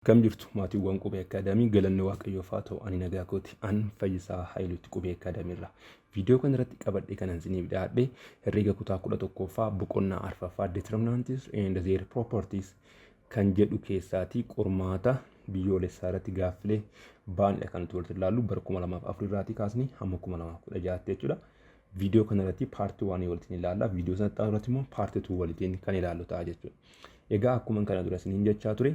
Akkam jirtu, maatiiwwan Qubee Akaadaamii? Galanni Waaqayyoof haa ta'u, ani nagaa kooti. An Fayyisaa Haayiluutti, Qubee Akaadaamii irraa. Viidiyoo kana irratti qabadhee kanan isiniif dhiyaadhe herreega kutaa 11ffaa boqonnaa arfaffaa Determinants and their Properties kan jedhu keessaatii qormaata biyyoolessaa irratti gaaffilee baanidha kan nuti walitti ilaallu, bara 2004 irraatii kaasnee hamma 2016tti jechuudha. Viidiyoo kana irratti part 1 walitti ilaalla. Viidiyoo sanatti irratti immoo part 2 walitiin kan ilaallu ta'a jechuudha. Egaa akkuma kana dura isiniin jechaa ture,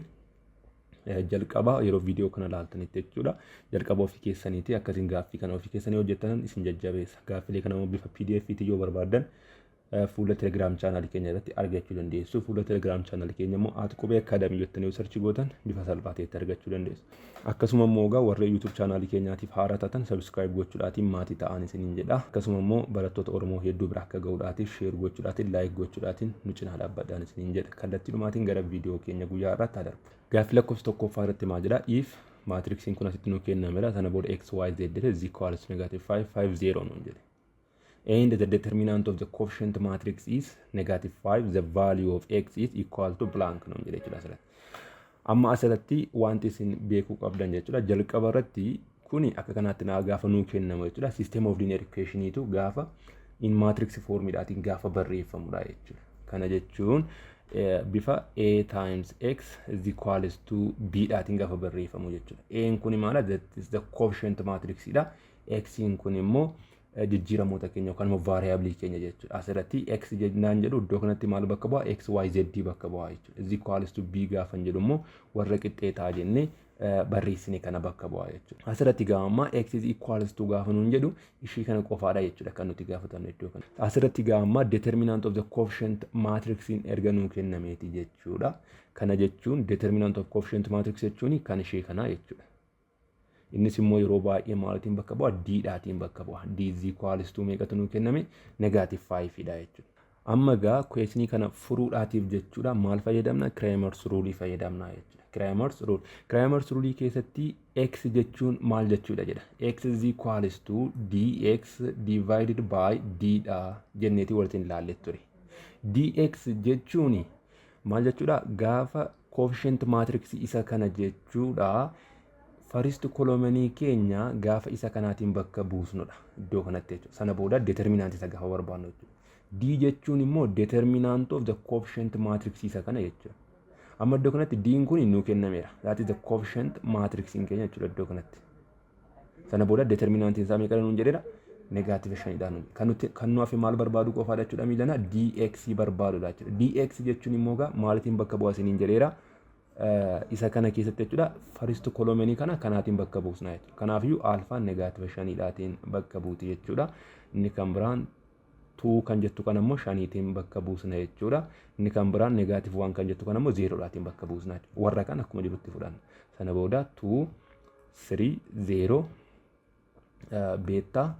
jalqaba yeroo viidiyoo kana ilaaltanitti jechuudha. Jalqaba ofii keessaniiti akkasiin gaaffii kana ofii keessanii hojjetan isin jajjabeessa. Gaaffilee kana immoo bifa PDF yoo barbaaddan fuula Telegram channelii keenya irratti argachuu dandeessu. Fuula Telegram channelii keenya immoo @QubeeAcademy jettanii yoo search gootan bifa salphaa ta'etti argachuu dandeessu. Akkasuma immoo egaa warra YouTube channelii keenyaatiif haaraa taatan subscribe gochuudhaatiin maatii ta'an isiniin jedha. Akkasuma immoo barattoota Oromoo hedduu bira akka ga'uudhaatiif share gochuudhaatiin, like gochuudhaatiin nu cinaa dhaabbadhaan isiniin jedha. Kallattii dhumaatiin gara viidiyoo keenya guyyaa irratti haa darbu. Gaaffii lakkoofsa tokkoffaa irratti maal jedha? If matrixiin kun asitti nu kennameera. Sana booda x, y, z is equals to negative 5, 5, 0 nuun jedhe. And the determinant of the coefficient matrix is negative 5, the value of x is equal to blank nuun jedhe jechuudha asirratti. Amma asirratti wanti isin beekuu qabdan jechuudha. Jalqaba irratti kuni akka kanaatti naa gaafa nuu kennamu jechuudha. System of linear equationiitu gaafa in matrix formiidhaatiin gaafa barreeffamudha jechuudha. Kana jechuun bifa a times x is equals to b dhaatiin gaafa barreeffamu jechuudha. A kun maala? That is the coefficient matrix dha. X kun immoo jijjiiramoota keenya yookaan immoo variableii keenya jechuudha. Asirratti x jennaan jedhu iddoo kanatti maal bakka bu'a? X, y, z bakka bu'a jechuudha. Is equals to b gaafa jedhu immoo warra qixxee ta'a jennee barreessine kana bakka bu'a jechuudha. Asirratti gaamma x is equals to gaafa nuun jedhu ishii kana qofaadha jechuudha kan nuti gaafatamne iddoo kana. Asirratti gaamma determinant of the coefficient matrixiin erga nuu kennameeti jechuudha. Kana jechuun determinant of coefficient matrix jechuun kan ishee kanaa jechuudha. Innis immoo yeroo baay'ee maalitiin bakka bu'a? D dhaatiin bakka bu'a. D is equals to meeqatu nuu kenname? Negative 5 dha jechuudha. Amma gaa questionii kana furuudhaatiif jechuudha maal fayyadamna? Cramer's rule fayyadamna jechuudha. Cramer's rule. Cramer's rule keessatti x jechuun maal jechuudha jedha. X is equals to dx divided by d dha jenneeti walitti ilaallee ture. Dx jechuun maal jechuudha? Gaafa coefficient matrix isa kana jechuudha. First columnii keenya gaafa isa kanaatiin bakka buusnudha iddoo kanatti jechuudha. Sana booda determinant isa gaafa barbaannu jechuudha. D jechuun immoo determinant of the coefficient matrix isa kana jechuudha. Amma iddoo kanatti D'n kun nuu kennameera. That is the coefficient matrix keenya jechuudha iddoo kanatti. Sana booda determinantiin isaa meeqa nuun jedheera? Negative shanidha nuun. Kan nuti kan nu hafe maal barbaadu qofaadha jechuudha miilana? Dx barbaadudha jechuudha. Dx jechuun immoo gaa maalitiin bakka bu'a isiniin jedheera? Isa kana keessatti jechuudha, first columnii kana kanaatiin bakka buusna jechuudha. Kanaafiyyuu alphaan negative shanidhaatiin bakka buuti jechuudha. Inni kan biraan two kan jettu kan ammoo shaniitiin bakka buusna jechuudha. Inni kan biraan negative one kan jettu kan ammoo zerodhaatiin bakka buusna jechuudha. Warra kan akkuma jirutti fudhanna. Sana booda two, three, zero, beta,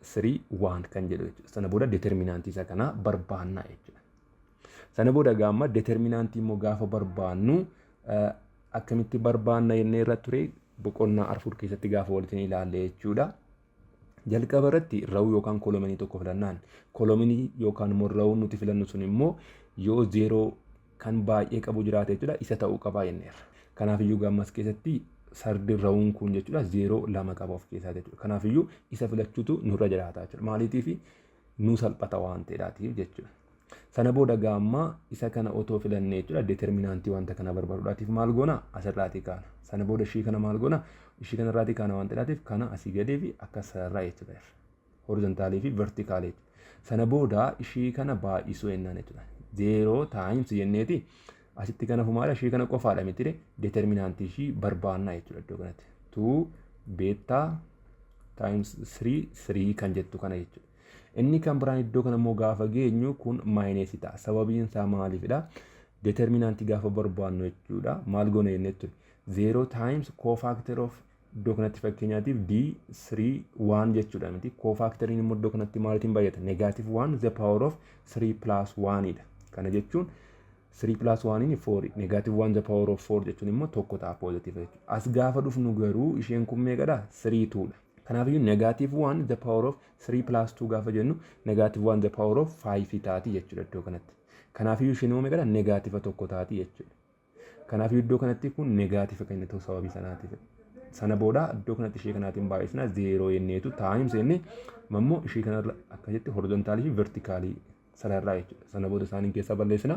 three, one kan jedhu jechuudha. Sana booda determinantii isa kanaa barbaanna jechuudha. Sana booda gaamma determinantii immoo gaafa barbaannu akkamitti barbaanna jennee irra ture boqonnaa afur keessatti gaafa walitti ilaalle jechuudha. Jalqaba irratti row yookaan columnii tokko filannaan, columnii yookaan immoo rowun nuti filannu sun immoo yoo zero kan baay'ee qabu jiraate jechuudha, isa ta'uu qabaa jenneerra. Kanaafiyyuu gammas keessatti third rowun kun jechuudha zero lama qaba of keessaa jechuudha. Kanaafiyyuu isa filachuutu nurra jiraata jechuudha. Maaliitiif? Nu salphata waan ta'eedhaatiif jechuudha. Sana booda gaammaa isa kana otoo filannee jechuudha, determinantii wanta kana barbaaduudhaatiif maal goona? Asirraatii kaana. Sana booda ishii kana maal goona? Ishii kanarraatii kaana waan ta'eedhaatiif kana asii gadee fi akka sararraa jechuudha. Horizontalii fi verticalii jechuudha. Sana booda ishii kana baay'isuu jennaan jechuudha. Zero times jenneeti asitti kana fumaadha, ishii kana qofaadha miti, determinantii ishii barbaannaa jechuudha iddoo kanatti. Two beta times three three kan jettu kana jechuudha. Inni kan biraan iddoo kana immoo gaafa geenyu kun minusii ta'a. Sababiin isaa maaliifidha? Determinantii gaafa barbaannu jechuudha. Maal goona jennee ture? Zero times cofactor of iddoo kanatti fakkeenyaatiif d 3 1 jechuudha miti. Cofactoriin immoo iddoo kanatti maalitiin baay'ata? Negative 1 the power of 3 plus 1 dha. Kana jechuun 3 plus 1 in 4, negative 1 the power of 4 jechuun immoo tokko ta'a, positive jechuudha. As gaafa dhufnu garuu isheen kun meeqadha? 3 2 dha. Kanaafiyyuu negative 1 the power of 3 plus 2 gaafa jennu negative 1 the power of 5 taati jechuudha iddoo kanatti. Kanaafiyyuu isheen immoo meeqadha? Negative tokko taati jechuudha. Kanaaf iddoo kanatti kun negative kan inni ta'u sababii sanaatiif. Sana booda iddoo kanatti ishee kanaatiin baay'isna, zeeroo jenneetu times jennee immoo ishee kanarra akkasitti horizontal fi vertical sararraa jechuudha. Sana booda isaaniin keessaa balleessina.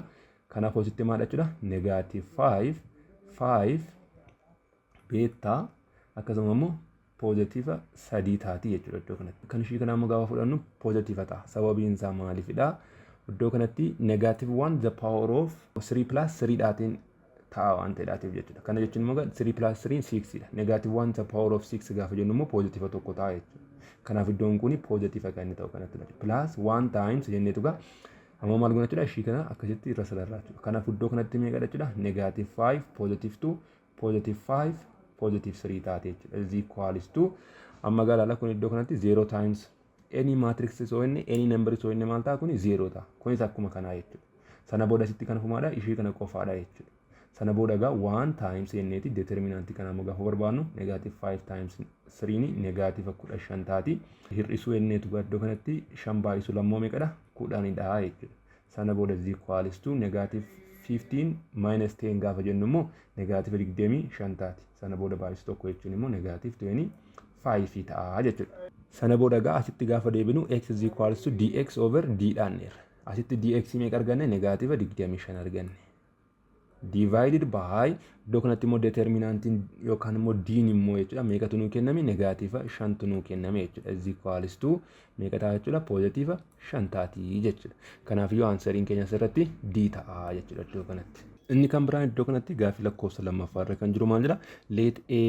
Kanaaf asitti maal jechuudha? Negative 5 5 beta akkasuma immoo positive 3 taati jechuudha iddoo kanatti. Kan ishee kanaa immoo gaafa fudhannu positive ta'a. Sababiin isaa maaliifidha? Iddoo kanatti negative 1 the power of 3 plus 3 dhaatiin ta'a waan ta'eedhaatiif jechuudha. Kana jechuun immoo 3 plus 3 6 dha. Negative 1 the power of 6 gaafa jennu immoo positive 1 ta'a jechuudha. Kanaaf iddoon kun positive kan inni ta'u kanatti. Plus 1 times jenneetu gaa amma maal goona jechuudha? Ishii kana akkasitti irra sararraa jechuudha. Kanaaf iddoo kanatti meeqa jechuudha? Negative 5 positive 2 positive 5 positive 3 taate jechuudha. Is equals to amma galaala kun iddoo kanatti 0 times any matrix soo inni any number soo inni maal ta'a? Kun 0 ta'a. Kunis akkuma kanaa jechuudha. Sana booda asitti kan fumaadha, ishii kana qofaadha jechuudha. Sana booda egaa 1 times jenneeti determinant kana immoo gaafa barbaadnu negative 5 times 3 negative 15 taati. Hir'isuu jenneetu iddoo kanatti 5 baay'isu lammoo meeqadha? 10dha jechuudha. Sana booda is equals to negative 15 minus 10 gaafa jennu immoo negative 25 taati. Sana booda baay'isu 1 jechuun immoo negative 25 ta'a jechuudha. Sana booda egaa asitti gaafa deebinu x is equals to dx over d dhaanneerra. Asitti dx meeqa arganne? Negative 25 arganne. Divided by iddoo kanatti immoo determinantiin yookaan immoo diin immoo jechuudha meeqatu nuu kenname? Negative 5tu nuu kenname jechuudha. Is equals to meeqa ta'a jechuudha? Positive 5 taatii jechuudha. Kanaaf iyyuu answeriin keenya asirratti d ta'a jechuudha iddoo kanatti. Inni kan biraan iddoo kanatti gaaffii lakkoofsa lammaffaa irra kan jiru maal jedha? Let A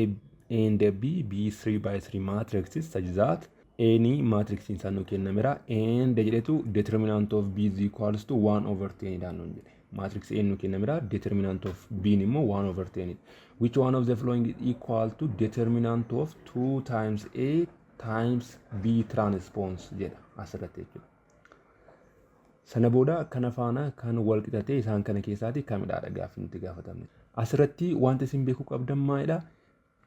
and B be 3 by 3 matrices such that any matrixiin isaan nuu kennameera and jedhetu determinant of B is equals to 1 over 10 dhaan nuun jedhe. Matrix A nu kennameera, determinant of B immoo 1 over 10. Which one of the following is equal to determinant of 2 times A times B transpose jedha asirratti jechuudha. Sana booda kana faana kan wal qixatee isaan kana keessaati kamidhaadha gaaffii nuti gaafatamne. Asirratti wanti isin beekuu qabdan maalidha?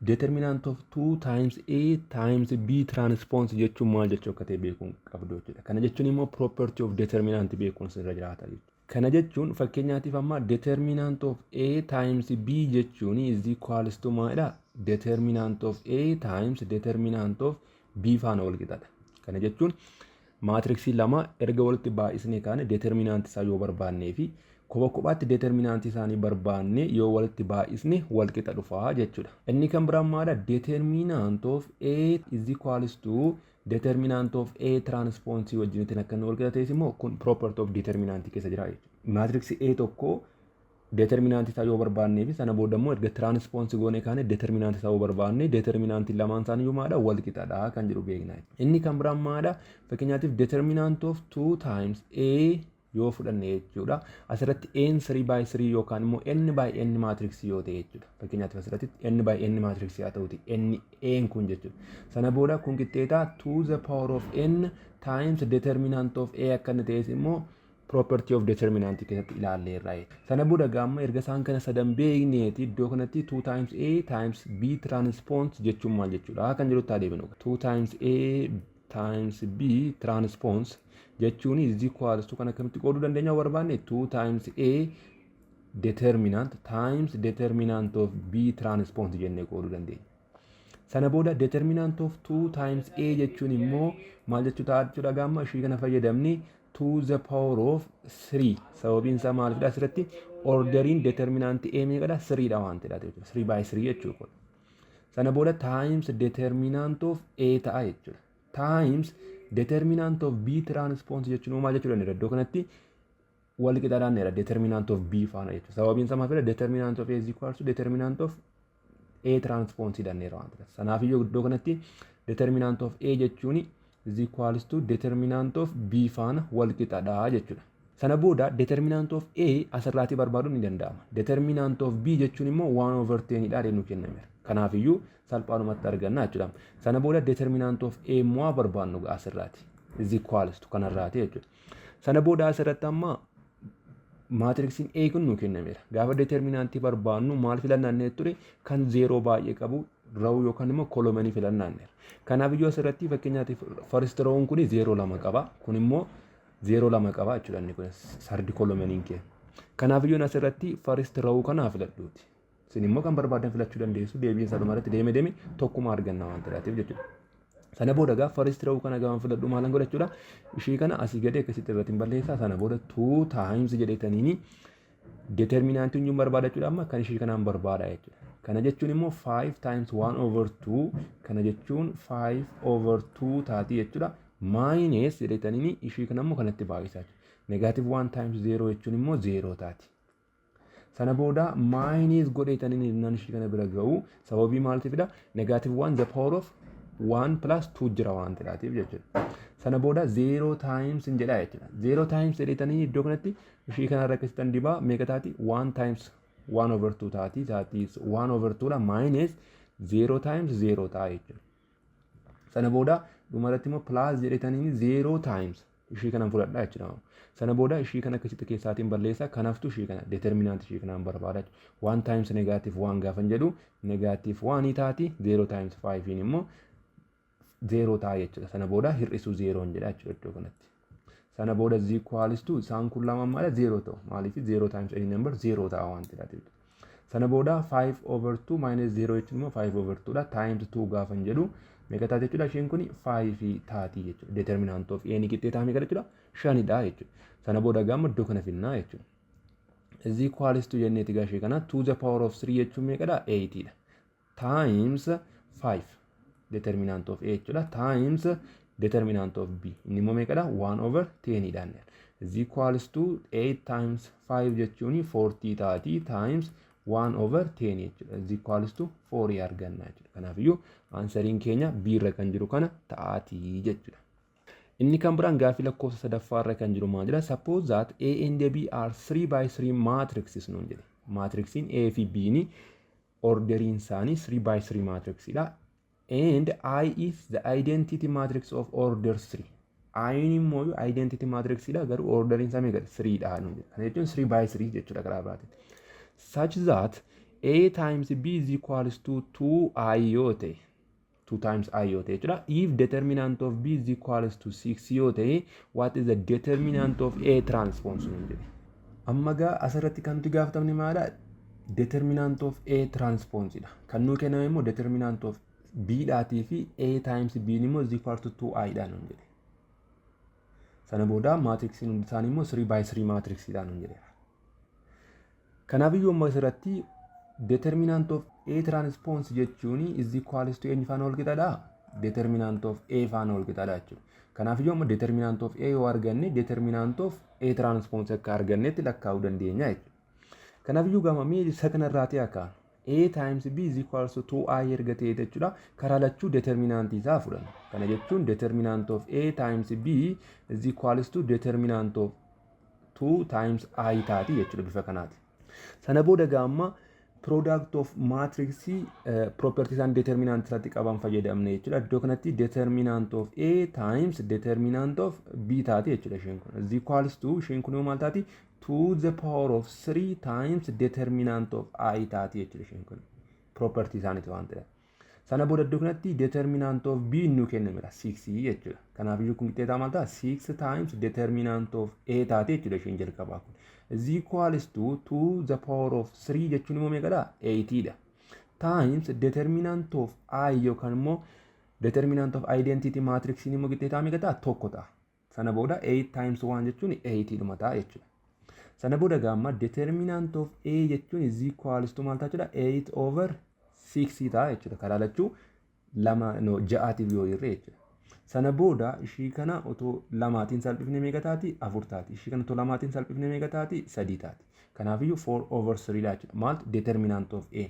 Determinant of 2 times A times B transpose jechuun maal jechuu akka ta'e beekuun qabdu jechuudha. Kana jechuun immoo property of determinant beekuun sirra jiraata jechuudha. Kana jechuun fakkeenyaatiif amma determinant of A times B jechuun is equals to maalidha? Determinant of A times determinant of B faana wal qixadha. Kana jechuun matrix lama erga walitti baay'isnee kaane determinant isaa yoo barbaannee fi kopha kophaatti determinant isaanii barbaanne yoo walitti baay'isne wal qixa dhufaa jechuudha. Inni kan biraan maalidha? Determinant of A is equals to determinant of A transpose wajjin akka inni wal qixa ta'es immoo kun property of determinant keessa jira jechuudha. Matrix A tokko determinant isaa yoo barbaannee fi sana booda immoo erga transpose goonee kaane determinant isaa yoo barbaanne determinant lamaan isaanii iyyuu maalidha? Wal qixadha kan jedhu beekna. Inni kan biraan maalidha? Fakkeenyaatiif determinant of 2 times A yoo fudhanne jechuudha. Asirratti n 3 by 3 yookaan immoo n by n matrix yoo ta'e jechuudha. Fakkeenyaatiif asirratti n by n matrix haa ta'uti n n kun jechuudha. Sana booda kun qixxeetaa 2 the power of n times determinant of A akka inni ta'es immoo property of determinant keessatti ilaalleerra. Sana booda gaamma erga isaan kana sadan beekneeti iddoo kanatti 2 times A times B transpose jechuun maal jechuudha kan jedhutti adeemnu. 2 times A times B transpose jechuun is equals to kan akkamitti qooduu dandeenya barbaanne 2 times A determinant times determinant of B transpose jennee qooduu dandeenya. Sana booda determinant of 2 times A jechuun immoo maal jechuu ta'a jechuudha? Gaamma ishii kana fayyadamni 2 the power of 3. Sababiin isaa maalidha? Asirratti orderiin determinant A meeqadha? 3 dha waan ta'eedha jechuudha. 3 by 3 jechuudha. Sana booda times determinant of A ta'a jechuudha. Times determinant of B transpose jechuun maal jechuudha? Iddoo kanatti wal qixaadhaan determinant of B faana jechuudha. Sababiin isaa maalidha? Determinant of A is equals to determinant of A transpose jedhaneera waan ta'eef. Sanaafiyyuu iddoo kanatti determinant of A jechuun is equals to determinant of B faana wal qixaadha jechuudha. Sana booda determinant of A asirraatii barbaaduun ni danda'ama. Determinant of B jechuun immoo 1 over 10 dha nu kennameera. Kanaafiyyuu salphaadhumatti arganna jechuudha. Sana booda determinant of A immoo barbaannu asirraati. Is equals to kanarraati jechuudha. Sana booda asirratti amma matrixiin A kun nu kennameera. Gaafa determinantii barbaannu maal filannaan ture? Kan zeeroo baay'ee qabu row yookaan immoo column filannaanneera. Kanaaf iyyuu asirratti fakkeenyaatiif first rowun kun zeeroo lama qaba. Kun immoo zeeroo lama qaba jechuudha, inni kun third columniin kee. Kanaaf iyyuu asirratti first row kanaa filadhuuti. Isin immoo kan barbaadan filachuu dandeessu, deebiin isaa dhumarratti deeme deeme tokkuma arganna waan ta'eef jechuudha. Sana booda gaa first row kana gaafa filadhu maalan godhachuudha? Ishii kana asii gadee akkasitti irratti hin balleessaa. Sana booda 2 times jedhetaniini determinantiin hin barbaada jechuudha, amma kan ishii kanaan barbaada jechuudha. Kana jechuun immoo 5 times 1 over 2, kana jechuun 5 over 2 taati jechuudha. Minus jedhetaniini ishii kana immoo kanatti baay'isaa jechuudha. Negative 1 times 0 jechuun immoo 0 taati. Sana booda minus godhetaniin nan ishii kana bira ga'u, sababii maaltiifidha? Negative 1 the power of 1 plus 2 jira waan ta'eef jechuudha. Sana booda 0 times hin jedha jechuudha. 0 times jedhetanii iddoo kanatti ishii kanarra akkasittan dibaa, meeqa taati? 1 times 1 over 2 taati. Taati 1 over 2 dha, minus 0 times 0 ta'a jechuudha. Sana booda dhumarratti immoo plus jedhetanii 0 times ishii kanan fudhadha jechuudha. Sana booda ishii kana akkasitti keessaatiin balleessa, kanaaftu ishii kana determinant ishii kanaan barbaada. 1 times negative 1 gaafan jedhu negative 1 taati, 0 times 5 immoo 0 ta'a jechuudha. Sana booda hir'isuu 0 jedha jechuudha iddoo kanatti. Sana booda is equals to, isaan kun lama maala 0 ta'u. Maaliif? 0 times any number 0 ta'a waan ta'eef. Sana booda 5 over 2 minus 0 jechuun immoo 5 over 2 dha. Times 2 gaafan jedhu meeqa taati jechuudha? Isheen kun 5 taati jechuudha. Determinant of A ni qixxee ta'a meeqa jechuudha? 5dha jechuudha. Sana booda gama iddoo kana finnaa jechuudha. Is equals to jenneeti gaa ishee kana 2 the power of 3 jechuun meeqadha? 8 dha. Times 5 determinant of A jechuudha. Times determinant of B. Inni immoo meeqadha? 1 over 10 dhaan. Is equals to 8 times 5 jechuun 40 taati, times 1 over 10 jechuudha. Is equals to 4 arganna jechuudha. Kanaafiyyuu answeriin keenya B irra kan jiru kana ta'aatii jechuudha. Inni kan biraan gaaffii lakkoofsa sadaffaa irra kan jiru maal jedha? Suppose that A and B are 3 by 3 matrices nuun jedhe. Matrixiin A fi B ni orderiin isaanii 3 by 3 matrixidha. And I is the identity matrix of order 3. I immoo identity matrixidha, garuu orderiin isaa meeqa? 3 dha nuun jedhe. Kana jechuun 3 by 3 jechuudha karaa biraatiin. Such that A times B is equals to 2i yoo ta'e, 2 times i yoo ta'e jechuudha. If determinant of B is equals to 6 yoo ta'e, what is the determinant of A transpose nuun jedhe. Amma gaa asirratti kan nuti gaafatamne maalidha? Determinant of A transpose dha. Kan nuu kenname immoo determinant of B dhaatii fi A times B immoo is equal to 2i dha nuun jedhe. Sana booda matrixiin hundi isaanii immoo 3 by 3 matrixiidha nuun jedheera. Kanaafiyyuu amma asirratti determinant of A transpose jechuun is equals to eenyu faana wal qixaadha? Determinant of A faana wal qixaadha jechuudha. Kanaafiyyuu amma determinant of A yoo arganne, determinant of A transpose akka argannetti lakkaa'uu dandeenya jechuudha. Kanaafiyyuu gama mee isa kanarraatii akka A times B is equals to 2i erga ta'e jechuudha. Karaa lachuu determinantii isaa fudhanna. Kana jechuun determinant of A times B is equals to determinant of 2 times i taati jechuudha bifa kanaati. Sana booda gaamma product of matrix property isaan determinant irratti qaban fayyadamne jechuudha. Iddoo kanatti determinant of A times determinant of B taati jechuudha isheen kun. Is equals to, isheen kun maal taati? 2 the power of 3 times determinant of I taati jechuudha isheen kun. Property isaaniiti waan ta'eef. Sana booda iddoo kanatti determinant of B nu kennamedha 6 jechuudha. Kanaaf iyyuu kun qixxeetaa maal ta'a? 6 times determinant of A taate jechuudha isheen jalqabaa kun. Is equals to 2 the power of 3 jechuun immoo meeqadha? 8 dha. Times determinant of I yookaan immoo determinant of identity matrix immoo qixxeetaa meeqa ta'a? Tokko ta'a. Sana booda 8 times 1 jechuun 8 dhuma ta'a jechuudha. Sana booda gaamma determinant of A jechuun is equals to maal ta'a jechuudha? 8 over 6 ta'a jechuudha. Karaa lachuu lama, no, ja'aatiif yoo hirre jechuudha. Sana booda ishii kana otoo lamaatiin salphifne meeqa taati? Afur taati. Ishii kana otoo lamaatiin salphifne meeqa taati? Sadii taati. Kanaafiyyuu 4 over 3 dha jechuudha. Maaltu? Determinant of A.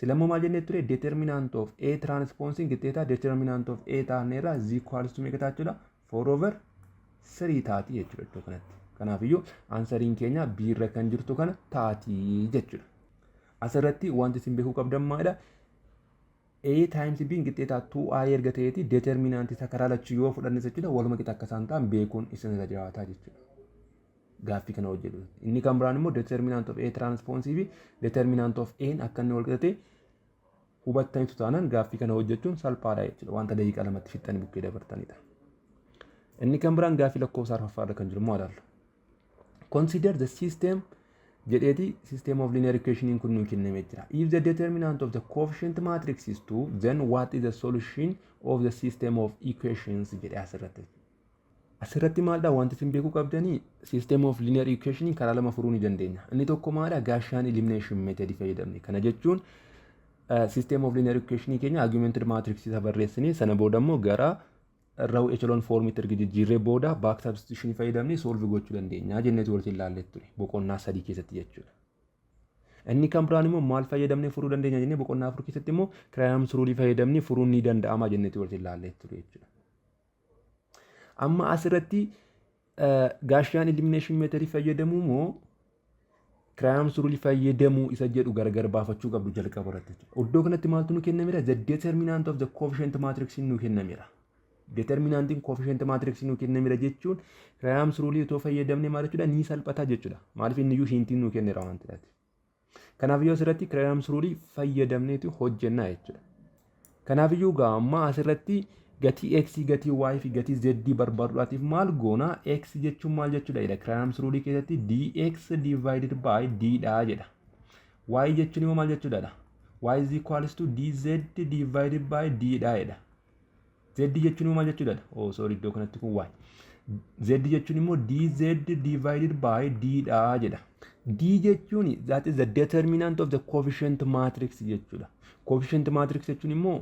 Silammoo maal jennee ture? Determinant of A transposing qixxeetaa determinant of A taaneerra, is equals to meeqa ta'a jechuudha? 4 over 3 taati jechuudha iddoo kanatti. Kanaafiyyuu answeriin keenya B irra kan jirtu kana taati jechuudha. Asirratti wanti isin beekuu qabdan maalidha? A times B qixxeetaa 2i erga ta'eeti, determinant isa karaa lachuu yoo fudhanne jechuudha, waluma qixa akka isaan ta'an beekuun isin irra jiraataa jechuudha. Gaaffii kana hojjetu. Inni kan biraan immoo determinant of A transpose fi determinant of A akka inni wal qixate hubattanitu taanaan gaaffii kana hojjechuun salphaadha jechuudha. Wanta daqiiqaa 2tti fixxanii bukkee dabartanidha. Inni kan biraan gaaffii lakkoofsa arfaffaarra kan jiru immoo ilaallu. Consider the system Jedheeti system of linear equation kun nuu kennamee jira. If the determinant of the coefficient matrix is 2, then what is the solution of the system of equations jedhee asirratti. Asirratti maalidha wanti isin beekuu qabdanii? System of linear equation karaa lama furuu ni dandeenya. Inni tokko maalidha? Gaussian elimination method fayyadamne. Kana jechuun system of linear equation keenya augmented matrix isa barreessinee, sana booda immoo gara row echelon formitti erga jijjiirree booda back substitution fayyadamnee solve gochuu dandeenya jenneetu walitti ilaallee ture boqonnaa 3 keessatti jechuudha. Inni kan biraan immoo maal fayyadamnee furuu dandeenya jennee, boqonnaa 4 keessatti immoo Cramer's rule fayyadamnee furuun ni danda'ama jenneetu walitti ilaallee ture jechuudha. Amma asirratti Gaussian elimination method fayyadamuu moo Cramer's rule fayyadamuu isa jedhu gargar baafachuu qabdu jalqaba irratti. Iddoo kanatti maaltu nu kennameera? The determinant of the coefficient matrix nu kennameera. Determinantiin coefficient matrix nu kennameera jechuun Cramer's rule otoo fayyadamne maal jechuudha? Ni salphata jechuudha. Maaliif? Inni iyyuu hintiin nu kenneera waan ta'eef. Kanaaf iyyuu asirratti Cramer's rule fayyadamneetu hojjennaa jechuudha. Kanaaf iyyuu gaa amma asirratti gatii x, gatii y fi gatii z barbaaduudhaatiif maal goona? X jechuun maal jechuudha jedha? Cramer's rule keessatti dx divided by d dha jedha. Y jechuun immoo maal jechuudha? Y is equals to dz divided by d dha jedha. Z jechuun immoo maal jechuudha? Oh, sorry, iddoo kanatti kun y. Z jechuun immoo dz divided by d dha jedha. D jechuun, that is the determinant of the coefficient matrix jechuudha. Coefficient matrix jechuun immoo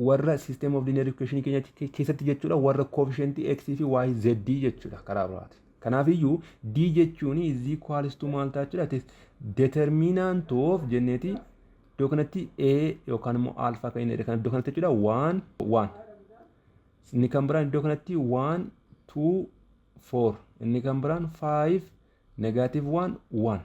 warra system of linear equation keenya keessatti jechuudha, warra coefficient x fi y, z jechuudha karaa biraati. Kanaaf iyyuu d jechuun is equals to maal ta'a jechuudha? Determinant of jenneeti iddoo kanatti a yookaan immoo alpha kan inni kan iddoo kanatti jechuudha, 1 1, inni kan biraan iddoo kanatti 1 2 4, inni kan biraan 5 negative 1 1.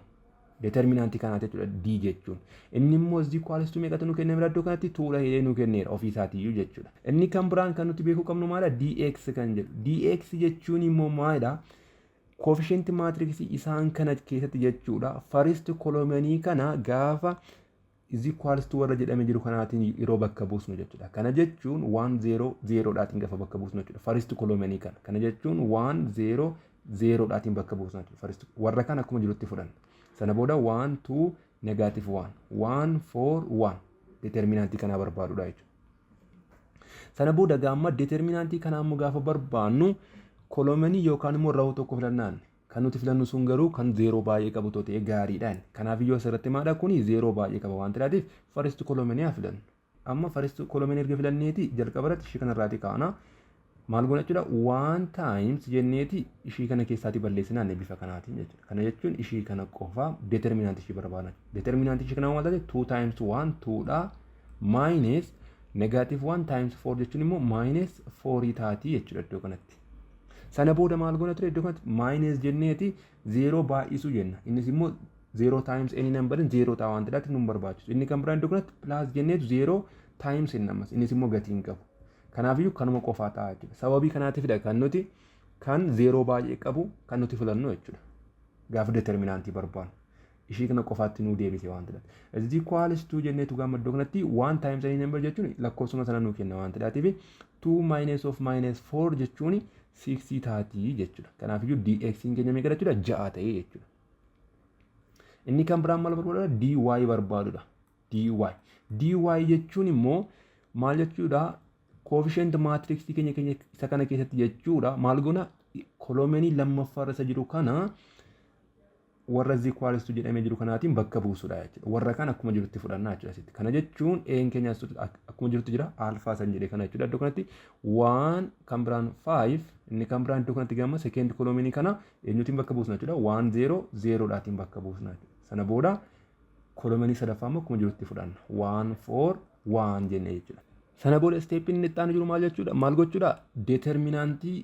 Determinantii kanaati jechuudha d jechuun. Inni immoo is equals to meeqatu nu kennameera iddoo kanatti? Twodha jedhee nu kenneera ofii isaatiiyyuu jechuudha. Inni kan biraan kan nuti beekuu qabnu maala? Dx kan jedhu. Dx jechuun immoo maalidha? Coefficient matrix isaan kana keessatti jechuudha. First columnii kana gaafa is equals to warra jedhamee jiru kanaatiin yeroo bakka buusnu jechuudha. Kana jechuun 1 0 0 dhaatiin gaafa bakka buusnu jechuudha. First columnii kana. Kana jechuun 1 0 0 dhaatiin bakka buusnu jechuudha. First warra kana akkuma jirutti fudhanna. Sana booda 1 2 negative 1 1 4 1 determinantii kanaa barbaadudha jechuudha. Sana booda gaamma determinantii kanaa immoo gaafa barbaannu columnii yookaan immoo row tokko filannaan, kan nuti filannu sun garuu kan zeeroo baay'ee qabu ta'e gaariidhaan. Kanaaf iyyuu asirratti maadha? Kuni zeeroo baay'ee qaba waan ta'eef first columnii haa filannu. Amma first columnii erga filanneeti jalqaba irratti ishii kanarraati kaana. Maal goona jechuudha? One times jenneeti ishii kana keessaati balleessinaan bifa kanaatiin jechuudha. Kana jechuun ishii kana qofa determinantii ishii barbaadna. Determinantii ishii kana maal taate? Two times one twodha, minus negative one times four jechuun immoo minus fourii taatii jechuudha iddoo kanatti. Sana booda maal goona ture? Iddoo kanatti minus jenneeti zeeroo baay'isuu jenna. Innis immoo zero times any number zero ta'a waan ta'eef nu barbaachisu. Inni kan biraan iddoo kanatti plus jenneetu zero times inni ammas innis immoo gatii hin qabu. Kanaafiyyuu kanuma qofaa ta'a jechuudha. Sababii kanaatiifidha kan nuti kan zeeroo baay'ee qabu kan nuti filannu jechuudha. Gaafa determinantii barbaannu. Ishii kana qofaatti nuu deebise waan ta'eef. Is equals to jenneetu gaafa iddoo kanatti one times any number jechuun lakkoofsuma sana nuu kenna waan ta'eef 2 minus of minus 4 jechuun 6 taatii jechuudha. Kanaafiyyuu dx keenya meeqa jechuudha? 6 ta'ee jechuudha. Inni kan biraan maal barbaadudha? Dy barbaadudha. Dy. Dy jechuun immoo maal jechuudha? Coefficient matrix keenya isa kana keessatti jechuudha. Maal goona? Columnii lammaffaa irra isa jiru kana warra is equals to jedhamee jiru kanaatiin bakka buusudha jechuudha. Warra kana akkuma jirutti fudhannaa jechuudha asitti. Kana jechuun een keenya akkuma jirutti jira, alpha san jedhee kana jechuudha. Iddoo kanatti one, kan biraan 5, inni kan biraan iddoo kanatti gama second columnii kana eenyuutiin bakka buusna jechuudha? 1 0 0 dhaatiin bakka buusna jechuudha. Sana booda columnii sadaffaa immoo akkuma jirutti fudhanna. 1 4 1 jennee jechuudha. Sana booda stepiin inni itti aanu jiru maal jechuudha? Maal gochuudha? Determinantii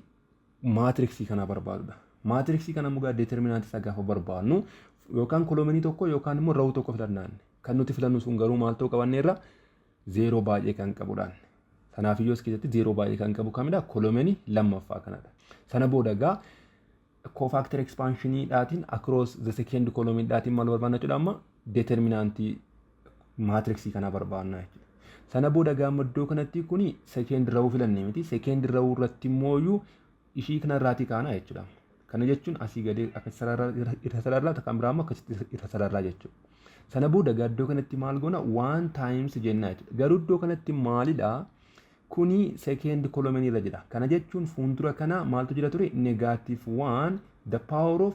matrixii kana barbaadudha. Matrixii kana mugaa determinantii isaa gaafa barbaadnu yookaan columnii tokko yookaan immoo row tokko filannaan. Kan nuti filannu sun garuu maal ta'uu qabanneerra? Zeeroo baay'ee kan qabudhaan. Kanaaf iyyuu as keessatti zeeroo baay'ee kan qabu kamidha? Columnii lammaffaa kanadha. Sana booda egaa cofactor expansioniidhaatiin across the second columniidhaatiin maal barbaadna jechuudha? Amma determinantii matrixii kana barbaadna jechuudha. Sana booda gaafa iddoo kanatti kuni second row filannee miti? Second row irratti immoo ishii kanarraatii kaana jechuudha. Kana jechuun asii gadee akka irra sararraa, kan biraa immoo akkasitti irra sararraa jechuudha. Sana booda iddoo kanatti maal goona? One times jennaa jechuudha. Garuu iddoo kanatti maalidha? Kuni second column irra jira. Kana jechuun fuuldura kana maaltu jira ture? Negative one the power of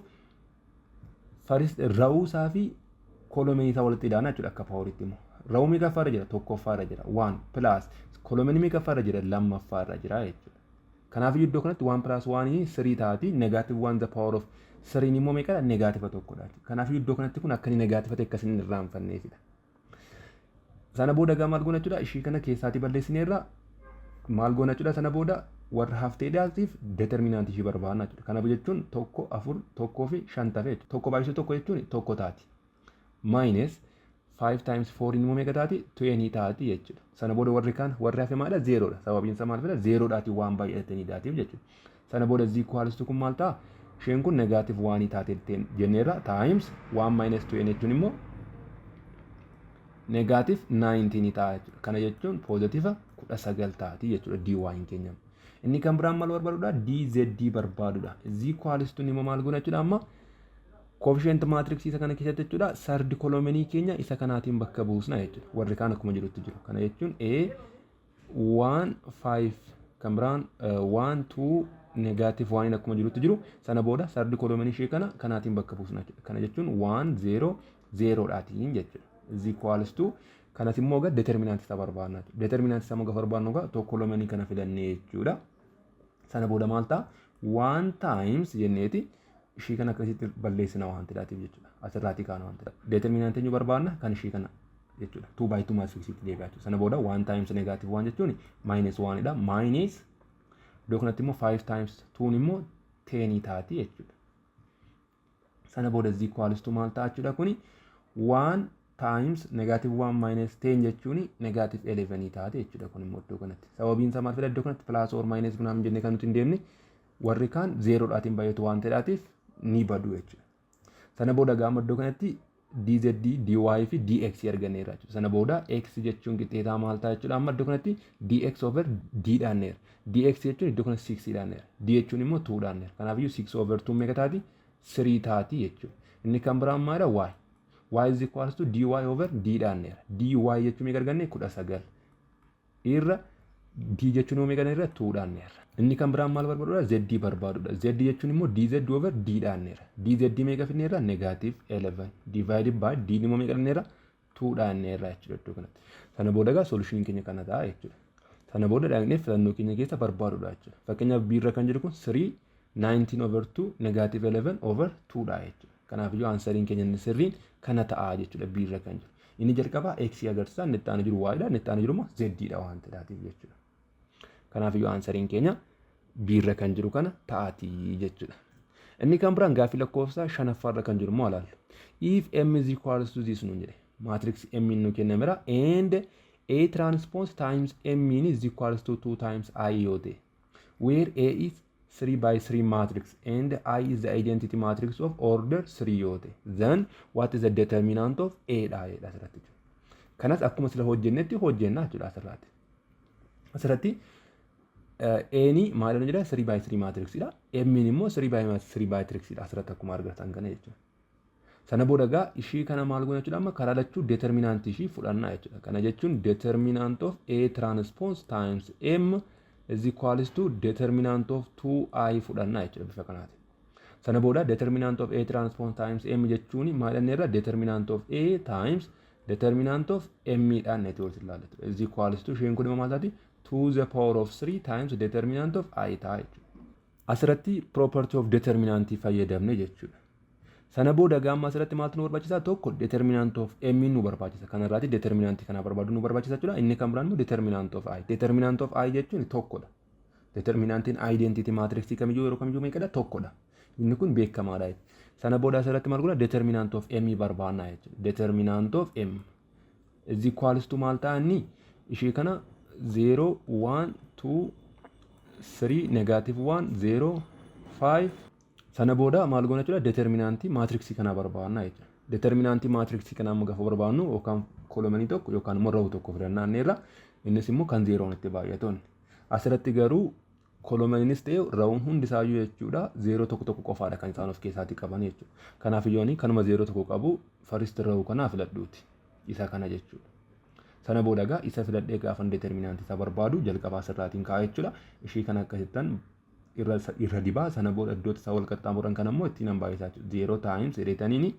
first row isaa fi column isaa walitti hidhaana jechuudha akka poweritti immoo. Row meeqaffaa irra jira? Tokkoffaa irra jira. One plus column meeqaffaa irra jira? Lammaffaa irra jira jechuudha. Kanaaf iddoo kanatti one plus one three taati. Negative one the power of threen immoo meeqadha? Negative tokkodha. Kanaaf iddoo kanatti kun akka inni negative ta'e akkasiin hin irraanfanneefidha. Sana booda gaa maal goona jechuudha? Ishii kana keessaatii balleessineerra. Maal goona jechuudha? Sana booda warra hafteedhaatiif determinaantii ishii barbaadna jechuudha. Kana jechuun tokko, afur, tokkoo fi shan tafe jechuudha. Tokko baay'isuu tokko jechuun tokko taati. Minus 5 times 4 immoo meeqa taati? 20 taati jechuudha. Sana booda warri kaan, warri hafe maalidha? Zeeroodha. Sababiin isaa maal fida? Zeeroodhaatiin waan baay'ataniidhaatiif jechuudha. Sana booda is equals to kun maal ta'a? Isheen kun negative one taate jenneerra, times 1 minus 20 jechuun immoo negative 19 ta'a jechuudha. Kana jechuun positive 19 taati jechuudha dy keenya. Inni kan biraan maal barbaadudha? Dz barbaadudha. Is equals to immoo maal goona jechuudha? Amma coefficient matrix isa kana keessatti jechuudha, third column keenya isa kanaatiin bakka buusna jechuudha. Warri kaan akkuma jirutti jiru. Kana jechuun A 1 5, kan biraan 1 2 negative 1 akkuma jirutti jiru. Sana booda third column ishee kana kanaatiin bakka buusna jechuudha. Kana jechuun 1 0 0 dhaatiin jechuudha. Is equals to kanas immoo egaa determinaantii isaa barbaadna. Determinaantii isaa immoo gaafa barbaadnu egaa tokko column kana filannee jechuudha. Sana booda maal ta'a? One times jenneeti ishii kana akkasitti balleessina waan ta'eef jechuudha. Asirraatii kaana waan ta'eef. Determinaantii eenyu barbaadna? Kan ishii kana jechuudha. 2 by 2 matrixiitti deebi'a jechuudha. Sana booda 1 times negative 1 jechuun minus 1 dha. Minus iddoo kanatti immoo 5 times 2 immoo 10 taati jechuudha. Sana booda is equals to maal ta'a jechuudha? Kuni 1 times negative 1 minus 10 jechuun negative 11 taate jechuudha kun immoo iddoo kanatti. Sababiin isaa maal fida? Iddoo kanatti plus or minus ምናምን jennee kan nuti hin deemne, warri kaan zeeroodhaatiin baay'atu waan ta'eedhaatiif ni badu jechuudha. Sana booda gaama iddoo kanatti dz, dy fi dx arganneerra jechuudha. Sana booda x jechuun qixxeetaa maal ta'a jechuudha? Amma iddoo kanatti dx over d dhaanneera. Dx jechuun iddoo kanatti 6 dhaanneera. D jechuun immoo 2 dhaanneera. Kanaafiyyuu 6 over 2 meeqa taati? 3 taati jechuudha. Inni kan biraan maalidha? Y. Y is equals to dy over d dhaanneera. Dy jechuun meeqa arganne? 19. Irra d jechuun immoo meeqa irra? 2 dhaanneera. Inni kan biraan maal barbaadudha? Z barbaadudha. Z jechuun immoo dz over d dhaanneera. Dz meeqa fidneerra? Negative 11 divided by d immoo meeqa dhaanneerra? 2 dhaanneerra jechuudha iddoo kanatti. Sana booda egaa solution keenya kana ta'a jechuudha. Sana booda dhaqnee filannoo keenya keessa barbaadudha jechuudha. Fakkeenyaaf B irra kan jiru kun 3 19 over 2 negative 11 over 2 dha jechuudha. Kanaafiyyuu answeriin keenya inni sirriin kana ta'a jechuudha B irra kan jiru. Inni jalqabaa X agarsiisa, inni itti aanu jiru Y dha, inni itti aanu jiru immoo Z dha waan ta'eef jechuudha. Kanaafiyyuu answeriin keenya B irra kan jiru kana ta'aatii jechuudha. Inni kan biraan gaaffii lakkoofsaa shanaffaarra kan jiru immoo ilaallu. If M is equals to this nuun jedhe, matrix M nu kennameera, and A transpose times M is equals to 2 times I yoo ta'e, where A is 3 by 3 matrix and I is the identity matrix of order 3 yoo ta'e, then what is the determinant of A dha jedha asirratti. Kanas akkuma sila hojjennetti hojjenna jechuudha asirratti. Asirratti A'ni maal jedha? 3 by 3 matrix dha. M immoo 3 by 3 matrix dha asirratti akkuma argatan kana jechuudha. Sana booda egaa ishii kana maal goona jechuudha? Amma karaa lachuu determinaantii ishii fudhannaa jechuudha. Kana jechuun determinant of A transpose times M is equals to determinant of 2i fudhannaa jechuudha bifa kanaatiin. Sana booda determinant of A transpose times M jechuun maal jenneerra? Determinant of A times determinant of M dhaan neeti walitti ilaalla jechuudha. Is equals to isheen kun immoo maal taati? 2 the power of 3 times determinant of I ta'a jechuudha. Asirratti property of determinantii fayyadamne jechuudha. Sana booda gaamma asirratti maaltu nu barbaachisa? Tokko determinant of M nu barbaachisa. Kanarraati determinantii kana barbaadu nu barbaachisa jechuudha. Inni kan biraan immoo determinant of I. Determinant of I jechuun tokkodha. Determinantiin identity matrixii kamiyyuu yeroo kamiyyuu meeqadha? Tokkodha. Inni kun beekamaadha. Sana booda asirratti maal godha? Determinant of M barbaanna jechuudha. Determinant of M is equals to maal ta'a inni? Ishee kana 0 1 2 3 negative 1 0 5. Sana booda maal goona jechuudha? Determinaantii maatriksii kanaa barbaanna jechuudha. Determinaantii maatriksii kanaa immoo gaafa barbaannu yookaan columnii tokko yookaan immoo row tokko filannaa irra, innis immoo kan zeeroon itti baay'atuun. Asirratti garuu Columniinis ta'e rowun hundi isaayyuu jechuudha zeeroo tokko tokko qofaadha kan isaan of keessaatii qaban jechuudha. Kanaaf iyyuu kanuma zeeroo tokko qabu first row kanaa filadhuuti. Isa kana jechuudha. Sana booda egaa isa filadhee gaafan determinantii isaa barbaadu jalqabaa sirraatiin kaa'a jechuudha. Ishii kana akkasittan irra dibaa, sana booda iddoota isaa wal qaxxaamuran kan ammoo ittiin baay'isaa jechuudha. Zero times jedheetaniini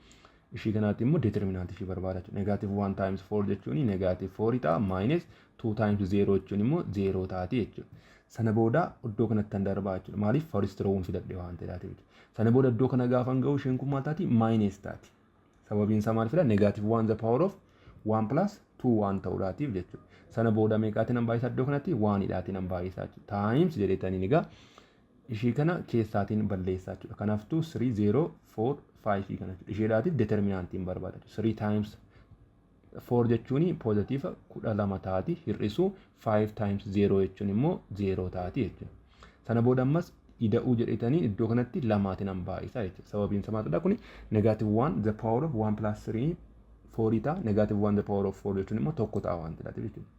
ishii kanaatti immoo determinantii ishii barbaada jechuudha. Negative one times four jechuun negative four ta'a, minus two times zero jechuun immoo zero taati jechuudha. Sana booda iddoo kanatti kan darbaa jechuudha. Maaliif? First rowuun filadhe waan ta'eef. Sana booda iddoo kana gaafan ga'u isheen kun maal taati? Minus taati. Sababiin isaa maal fida? Negative one the power of one plus two waan ta'uudhaatiif jechuudha. Sana booda meeqaatiin nan baay'isaa iddoo kanatti? Onedhaatiin nan baay'isaa jechuudha. Times jedheetaniin egaa ishii kana keessaatiin balleessaa jechuudha. Kanaaftuu 3 0 4 5 kana jechuudha. Isheedhaatiif determinantiin barbaada. 3 times 4 jechuun positive 12 taati, hir'isuu 5 times 0 jechuun immoo 0 taati jechuudha. Sana booda ammas ida'uu jedhetanii iddoo kanatti lamaatiin nan baay'isaa jechuudha. Sababiin isaa maalidha? Kuni negative 1 the power of 1 plus 3 4 ta'a. Negative 1 the power of 4 jechuun immoo tokko ta'a waan ta'eef jechuudha.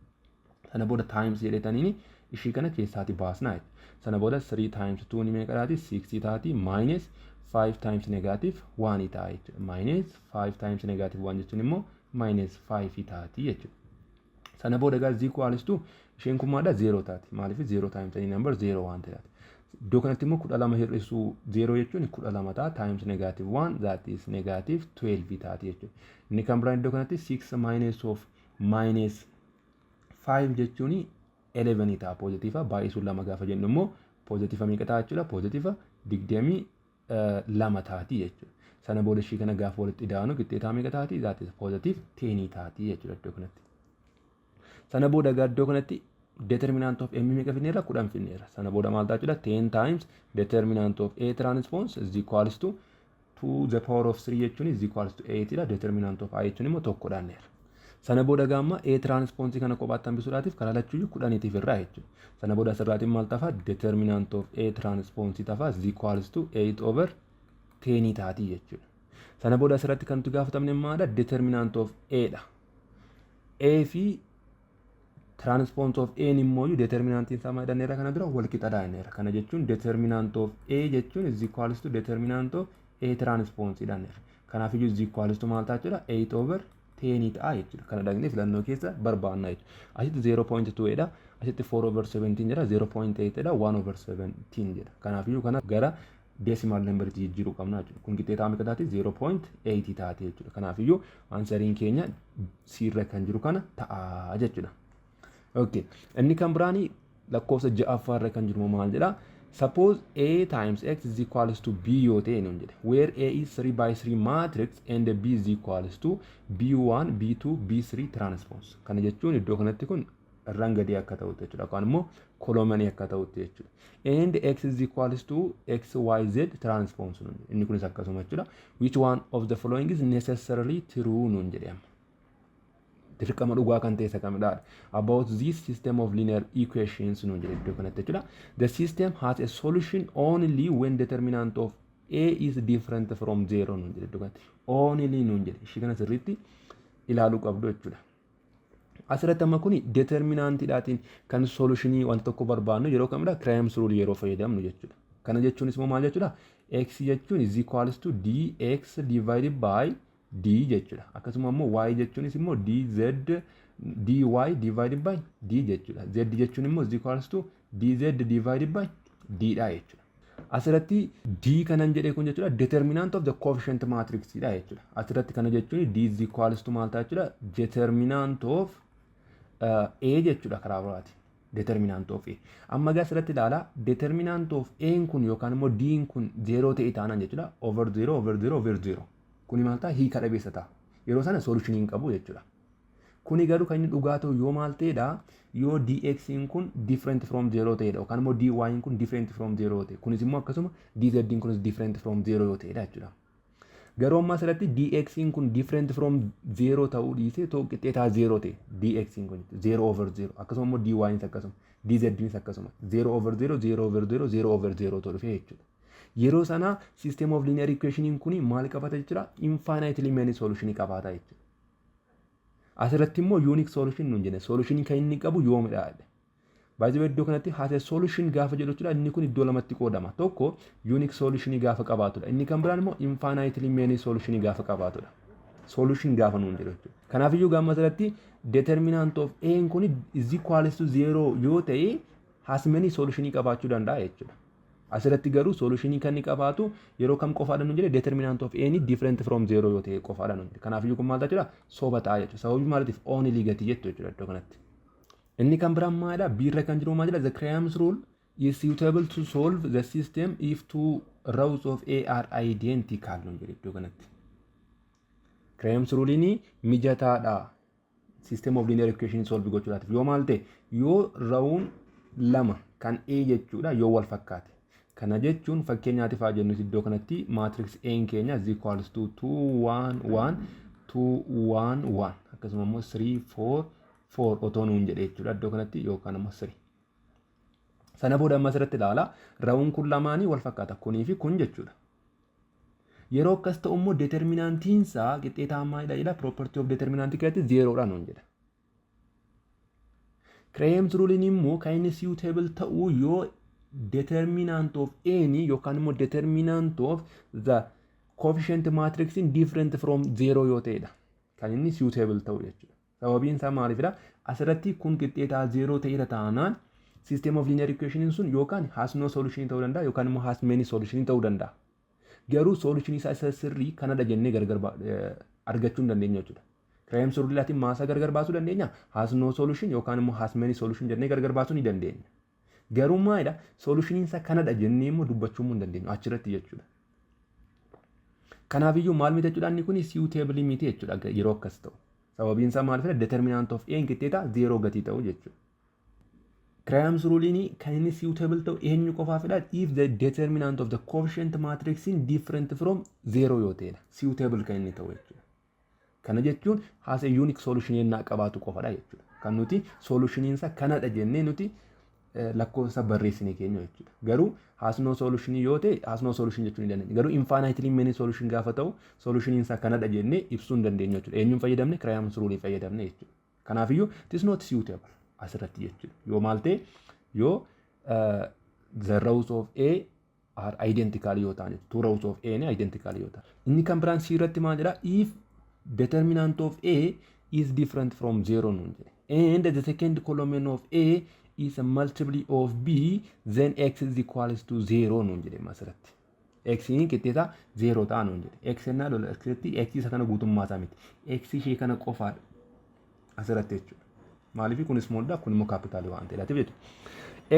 Sana booda times jedhetanii ishii kana keessaati baasnaa jechuudha. Sana booda 3 times 2 ni meeqa taati? 6 taati, minus 5 times negative 1 ta'a jechuudha. Minus 5 times negative 1 jechuun immoo minus 5 taati jechuudha. Sana booda egaa is equals to isheen kun maalidha? 0 taati. Maaliif? 0 times any number 0 waan ta'eef. Iddoo kanatti immoo 12 hir'isuu 0 jechuun 12 ta'a, times negative 1, that is negative 12 taati jechuudha. Inni kan biraan iddoo kanatti 6 minus of minus 5 jechuun 11 ta'a, positive baay'isuun lama gaafa jennu immoo positive meeqa ta'a jechuudha? Positive 22 taati jechuudha. Sana booda ishii kana gaafa walitti ida'anu qixxeetaa meeqa taati? That is positive 10 taati jechuudha iddoo kanatti. Sana booda egaa iddoo kanatti determinant of M meeqa finneerra? 10 finneerra. Sana booda maal ta'a jechuudha? 10 times determinant of A transpose is equals to 2 the power of 3 jechuun is equals to 8 dha. Determinant of I jechuun immoo tokko dhaanneerra. Sana booda gaamma A transpose kana kophaatti hambisuudhaatiif karaa lachuyyuu 10tiif irraa jechuudha. Sana booda asirraatiin maal tafa? Determinant of A transpose tafa, is equals to 8 over 10 taati jechuudha. Sana booda asirratti kan nuti gaafatamne maadha? Determinant of A dha. A fi transpose of A immoo determinantiin isaa maal jedhaneera kana dura? Wal qixa dhaanneera. Kana jechuun determinant of A jechuun is equals to determinant of A transpose jedhaneera. Kanaafiyyuu is equals to maal ta'a jechuudha? 8 over 10 ta'a jechuudha. Kana dhaqnee filannoo keessa barbaanna jechuudha. Asitti 0.2 dha. Asitti 4 over 17 jedha. 0.8 dha. 1 over 17 jedha. Kanaafiyyuu kana gara decimal numberitti jijjiiruu qabna jechuudha. Kun qixxeetaa meeqa taati? 0.8 taate jechuudha. Kanaafiyyuu answeriin keenya C irra kan jiru kana ta'a jechuudha. Okay. Inni kan biraanii lakkoofsa ja'affaa irra kan jiru maal jedha? Suppose A times X is equals to B yoo ta'e nuun jedhe. Where A is 3 by 3 matrix and B is equals to B1, B2, B3 transpose. Kana jechuun iddoo kanatti kun irraan gadii akka ta'utti jechuudha. Yookaan immoo columnii akka ta'utti jechuudha. And X is equals to X, Y, Z transpose nuun jedhe. Inni kunis akkasuma jechuudha. Which one of the following is necessarily true nuun jedhe amma. Dirqama dhugaa kan ta'e isa kamidha? About this system of linear equations nuun jedhe iddoo kanatti jechuudha. The system has a solution only when determinant of A is different from zero nuun jedhe iddoo kanatti. Only nuun jedhe. Ishii kana sirriitti ilaaluu qabdu jechuudha. Asirratti amma kuni determinantiidhaatiin kan solutionii wanta tokko barbaannu yeroo kamidha? Cramer's rule yeroo fayyadamnu jechuudha. Kana jechuunis immoo maal jechuudha? X jechuun is equals to dx divided by d jechuudha. Akkasuma immoo y jechuunis immoo dz dy divided by d jechuudha. Z jechuun immoo is equals to dz divided by d dha jechuudha. Asirratti d kanan jedhee kun jechuudha determinant of the coefficient matrix dha jechuudha. Asirratti kana jechuun d is equals to maal ta'a jechuudha? Determinant of a jechuudha karaa biraati. Determinant of a. Amma egaa asirratti ilaala, determinant of a kun yookaan immoo d kun zero ta'e taanaan jechuudha, over zero over zero over zero. Kuni maal ta'a? Hiika dhabeessa ta'a. Yeroo sana solution hin qabu jechuudha. Kuni garuu kan inni dhugaa ta'u yoo maal ta'edha? Yoo dx kun different from zero ta'edha yookaan immoo dy kun different from zero ta'e. Kunis immoo akkasuma dz kunis different from zero yoo ta'edha jechuudha. Garuu amma asirratti dx kun different from zero ta'uu dhiisee ta'u qixxeetaa zero ta'e, dx kun zero over zero, akkasuma immoo dy akkasuma, dz akkasuma zero over zero zero over zero zero over zero ta'u dhufe jechuudha. Yeroo sana system of linear equation kun maal qabata jechuudha? Infinitely many solution qabaata jechuudha. Asirratti immoo unique solution nuun jenne, solution kan inni qabu yoomidha. Baay'ee iddoo kanatti has a solution gaafa jedhu jechuudha, inni kun iddoo lamatti qoodama. Tokko unique solution gaafa qabaatudha. Inni kan biraan immoo infinitely many solution gaafa qabaatudha. Solution gaafa nuun jedhu jechuudha. Kanaafiyyuu gaafa asirratti determinant of A kun is equals to 0 yoo ta'e, has many solution qabaachuu danda'a jechuudha. Asirratti garuu solutionii kan inni qabaatu yeroo kam qofaadha nuun jedhe? Determinant of A different from 0 yoo ta'e qofaadha nuun jedhe. Kanaafiyyuu kun maal ta'a jechuudha? Soba ta'a jechuudha. Sababii maaliitiif? Only gatii jettu jechuudha iddoo kanatti. Inni kan biraan maalidha? B irra kan jiru maal jedha? The Cramer's rule is suitable to solve the system if two rows of A are identical nuun jedhe iddoo kanatti. Cramer's rule'n mijataadha. System of linear equation solve gochuudhaaf yoo maal ta'e? Yoo rowun lama kan A jechuudha yoo wal fakkaate. Kana jechuun fakkeenyaatiif haa jennu, iddoo kanatti matrix A keenya is equals to 2 1 1 2 1 1, akkasuma immoo 3 4 4 otoo nuun jedhe jechuudha iddoo kanatti, yookaan immoo 3. Sana booda amma asirratti ilaala, rowun kun lamaanii wal fakkaata, kunii fi kun jechuudha. Yeroo akkas ta'u immoo determinantiin isaa qixxeetaa maalidha jedha? Property of determinantii keessatti zeeroodha nuun jedha. Cramer's rule'n immoo kan inni suitable ta'u yoo determinant of A yookaan immoo determinant of the coefficient matrix different from zero yoo ta'edha. Kan inni suitable ta'u jechuudha. Sababiin isaa maaliifidha? Asirratti kun qixxeetaa zeeroo ta'eera taanaan, system of linear equation sun yookaan has no solution ta'uu danda'a yookaan immoo has many solution ta'uu danda'a. Garuu solution isaa isa sirrii kanadha jennee gargar argachuu hin dandeenyu jechuudha. Cramer's rule'aatiin maasaa gargar baasuu dandeenya? Has no solution yookaan immoo has many solution jennee gargar baasuu ni dandeenya. Garuu maalidha? Solution isaa kanadha jennee immoo dubbachuu hin dandeenyu achirratti jechuudha. Kanaafiyyuu maal miti jechuudha? Inni kun suitable miti jechuudha yeroo akkas ta'u. Sababiin isaa maal fida? Determinant of A qixxeeta zeeroo gatii ta'u jechuudha. Cramer's rule'n kan inni suitable ta'u eenyu qofaafidha? If the determinant of the coefficient matrix is different from zero yoo ta'edha. Suitable kan inni ta'u jechuudha. Kana jechuun has a unique solution yennaa qabaatu qofadha jechuudha. Kan nuti solutioniin isaa kanadha jennee nuti lakkoofsa barreessine keenya jechuudha. Garuu has no solution yoo ta'e, has no solution jechuu ni dandeenya. Garuu infinitely many solution gaafa ta'u, solutioniin isaa kanadha jennee ibsuu hin dandeenyu jechuudha. Eenyuun fayyadamne? Cramer's rule fayyadamne jechuudha. Kanaafiyyuu it is not suitable asirratti jechuudha. Yoo maal ta'e? Yoo the rows of A are identical yoo ta'an, two rows of A ni identical yoo ta'an. Inni kan biraan C irratti maal jedha? If determinant of A is different from zero nuun jedhe, and the second column of A is a multiple of B, then x is equals to 0 nuun jedhe asirratti. X qixxeeta 0 ta'a nuun jedhe. X ennaa lola asirratti x isa kana guutummaa isaa miti. X ishee kana qofaadha asirratti jechuudha. Maaliif? Kun small dha, kun immoo capital waan ta'eef jechuudha.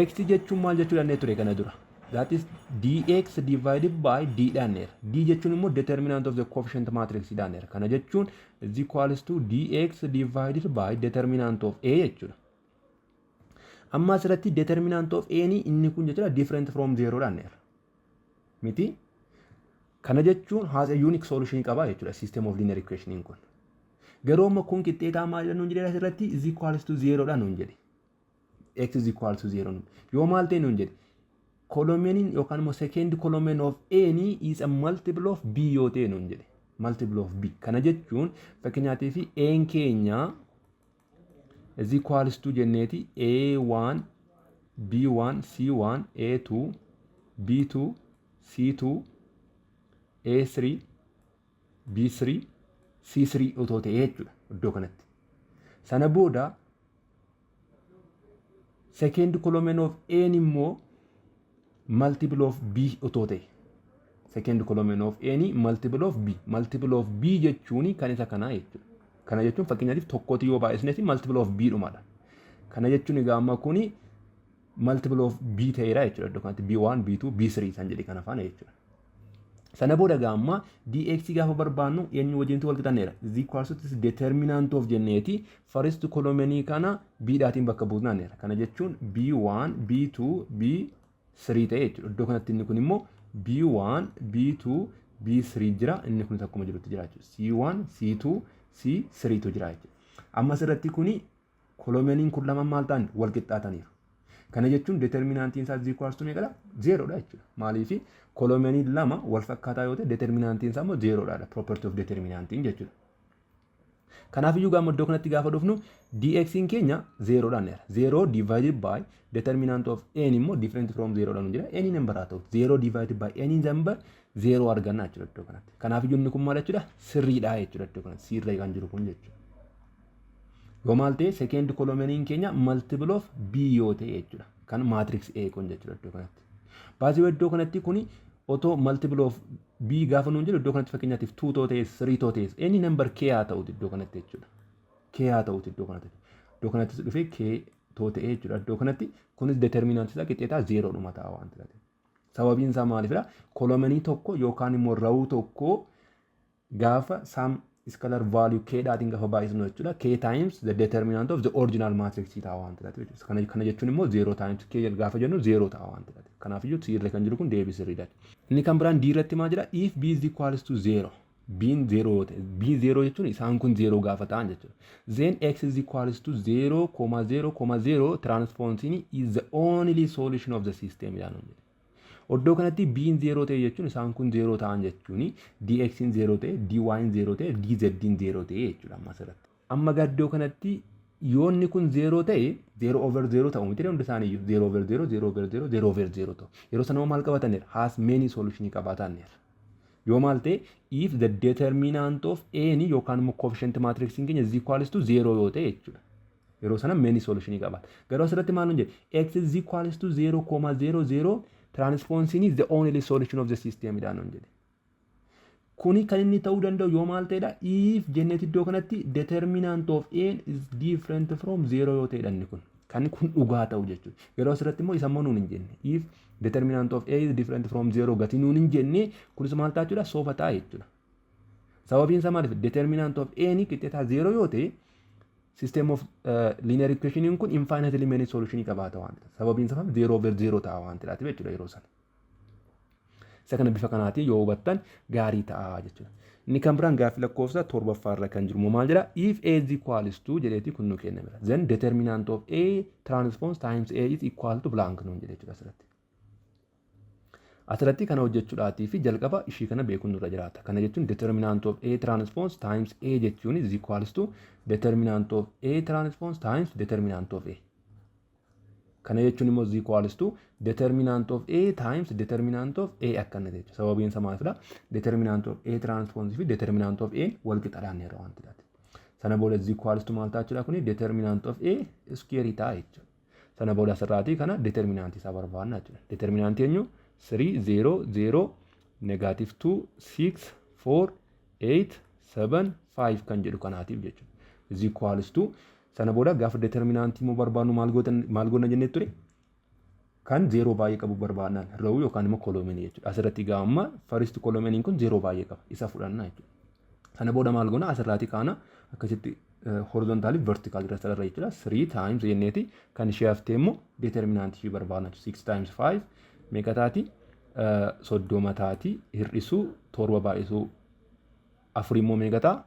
X jechuun maal jechuu danda'e ture kana dura? That is dx divided by d dhaanneera. D jechuun immoo determinant of the coefficient matrix dhaanneera. Kana jechuun is equals to dx divided by determinant of A jechuudha. Amma asirratti determinant of A ni inni kun jechuudha different from zero dhaanneera. Miti? Kana jechuun has a unique solution qaba jechuudha system of linear equation kun. Garuu amma kun qixxeetaa maal jedha nuun jedhe asirratti? Is equals to zero dha nuun jedhe. X is equal to zero nuun. Yoo maal ta'e nuun jedhe? Columniin yookaan immoo second column of A ni is a multiple of B yoo ta'e nuun jedhe. Multiple of B. Kana jechuun fakkeenyaatiif A keenya is equals to jenneeti A1 B1 C1 A2 B2 C2 A3 B3 C3 otoo ta'e jechuudha iddoo kanatti. Sana booda second column of A immoo multiple of B otoo ta'e. Second column of A ni multiple of B. Multiple of B jechuun kan isa kanaa jechuudha. Kana jechuun fakkeenyaatiif tokkotti yoo baay'isneeti multiple of B dhumadha. Kana jechuun egaa amma kuni multiple of B ta'eera jechuudha iddoo kanatti, B1, B2, B3 isaan jedhe kana faana jechuudha. Sana booda egaa amma dx gaafa barbaannu eenyu wajjintu wal qixanneera? Is equals to determinant of jenneeti first column kana B dhaatiin bakka buusnaanneera. Kana jechuun B1, B2, B3 ta'e jechuudha. Iddoo kanatti inni kun immoo B1, B2, B3 jira. Inni kunis akkuma jirutti jira jechuudha. C1, C2, C3 tu jira jechuudha. Amma asirratti kuni columniin kun lama maal ta'an? Wal qixxaataniiru. Kana jechuun determinantiin isaa is equals to meeqadha? Zeeroodha jechuudha. Maaliif? Columniin lama wal fakkaataa yoo ta'e, determinantiin isaa immoo zeeroodha. Property of determinantiin jechuudha. Kanaafiyyuu gaafa iddoo kanatti gaafa dhufnu, dx keenya zeeroodhaan dheera. Zero divided by determinant of a immoo different from zeeroodhaan jira. Any number haa ta'u, zero divided by any number zero arganna jechuudha iddoo kanatti. Kanaafiyyuu inni kun maal jechuudha? Sirriidha jechuudha iddoo kanatti. Sirrii kan jiru kun jechuudha. Yoo maal ta'e? Second columniin keenya multiple of b yoo ta'e jechuudha. Kan matrix A kun jechuudha iddoo kanatti. Baasii iddoo kanatti kuni otoo multiple of b gaafa nuun jedhu, iddoo kanatti fakkeenyaatiif 2 too ta'es, 3 too ta'es, any number k haa ta'uti iddoo kanatti jechuudha. K haa ta'uti iddoo kanatti. Iddoo kanattis dhufee k too ta'e jechuudha. Iddoo kanatti kunis determinant isaa qixxeetaa zeeroo dhuma ta'a waan ta'eef. Sababiin isaa maalifidha? Columnii tokko yookaan immoo rowuu tokko gaafa some scalar value k dhaatiin gaafa baay'isnu jechuudha. K times the determinant of the original matrix ta'a waan ta'eef jechuudha. Kana jechuun immoo 0 times k gaafa jennu 0 ta'a waan ta'eef. Kanaafiyyuu sirrii kan jiru kun deebii sirriidha. Inni kan biraan D irratti maal jedha? If b is equals to 0. B'n 0 yoo ta'e, b 0 jechuun isaan kun 0 gaafa ta'an jechuudha. Then x is equals to 0, 0, 0 transpose is the only solution of the system jedhaan jedhe. Iddoo kanatti b'n 0 ta'e jechuun isaan kun 0 ta'an jechuun dx'n 0 ta'e, dy'n 0 ta'e, dz'n 0 ta'e jechuudha amma asirratti. Amma iddoo kanatti yoonni kun 0 ta'e, 0 over 0 ta'u miti, hundi isaaniiyyuu 0 over 0, 0 over 0, 0 over 0 ta'u. Yeroo sana maal qabatanidha? Has many solution qabaatanidha. Yoo maal ta'e? If the determinant of a ni yookaan immoo coefficient matrix keenya is equals to 0 yoo ta'e jechuudha. Yeroo sana many solution qabaata. Garuu asirratti maal nuun jedhe? X is equals to 0, 0, 0 transpose is the only solution of the system dha nuun jedhe. Kuni kan inni ta'uu danda'u yoo maal ta'edha? If jenneet iddoo kanatti determinant of A is different from 0 yoo ta'edha inni kun. Kan kun dhugaa ta'u jechuudha. Yeroo asirratti immoo isa immoo nuun hin jenne. If determinant of A is different from 0 gatii nuun hin jenne, kunis maal ta'a jechuudha? Soba ta'a jechuudha. Sababiin isaa maaliif? Determinant of A ni qixxeetaa 0 yoo ta'e, system of linear equation kun infinitely many solution qabaata waan ta'eef. Sababiin isaa 0 over 0 ta'a waan ta'eef jechuudha yeroo sana. Isa kana bifa kanaatiin yoo hubattan gaarii ta'a jechuudha. Inni kan biraan gaaffii lakkoofsa torbaffaa irra kan jiru maal jedha? If A is equals to jedheeti kun nu kennameera. Then determinant of A transpose times A is equal to blank nuun jedhe jechuudha asirratti. Asirratti kana hojjechuudhaatii fi jalqaba ishii kana beekuun nurra jiraata. Kana jechuun determinant of A transpose times A jechuun is equals to determinant of A transpose times determinant of A. Kana jechuun immoo is equals to determinant of A times determinant of A akkana jechuudha. Sababiin isaa maalidha? Determinant of A transpose fi determinant of A wal qixaadhaan yeroo waan ta'eef. Sana booda is equals to maal ta'a jechuudha? Kuni determinant of A square ta'a jechuudha. Sana booda asirraatii kana determinant isaa barbaadna jechuudha. Determinant eenyu? 3, 0, 0, negative 2, 6, 4, 8, 7, 5 kan jedhu kanaatiif jechuudha. Is equals to sana booda gaafa determinantii immoo barbaadnu maal goona jennee ture? Kan zeeroo baay'ee qabu barbaadnaan rowuu yookaan immoo columnii jechuudha. Asirratti egaa amma first columniin kun zeeroo baay'ee qaba. Isa fudhanna jechuudha. Sana booda maal goona? Asirraatii kaana akkasitti horizontalii vertical irra sarara jechuudha. 3 times jenneeti kan ishee haftee immoo determinantii ishee barbaadna. 6 times 5 meeqa taati? 30 taati. Hir'isuu torba baay'isuu afur immoo meeqa ta'a?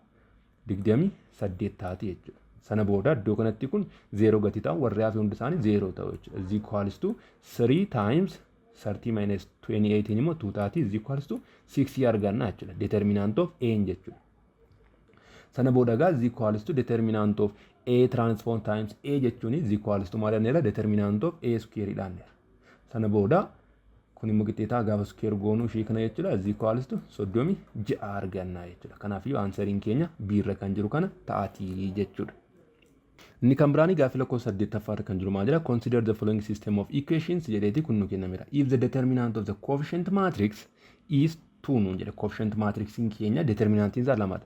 28 taati jechuudha. Sana booda iddoo kanatti kun zeeroo gati ta'u, warri hafe hundi isaanii zeeroo ta'u jechuudha. Is equals to 3 times 30 minus 28 immoo 2 taati, is equals to 6 arganna jechuudha. Determinant of A jechuudha. Sana booda egaa is equals to determinant of A transpose times A jechuun is equals to maal jenneera? Determinant of A square dhaanneera. Sana booda kun immoo qixxeetaa gaafa square goonuu ishii kana jechuudha, is equals to 36 arganna jechuudha. Kanaafiyyuu answeriin keenya B irra kan jiru kana ta'atii jechuudha. Inni kan biraanii gaaffii lakkoofsa saddeettaffaa irra kan jiru maal jedha? Consider the following system of equations jedheeti kun nu kennameera. If the determinant of the coefficient matrix is 2 nuun jedhe, coefficient matrixiin keenya determinantiin isaa lamadha.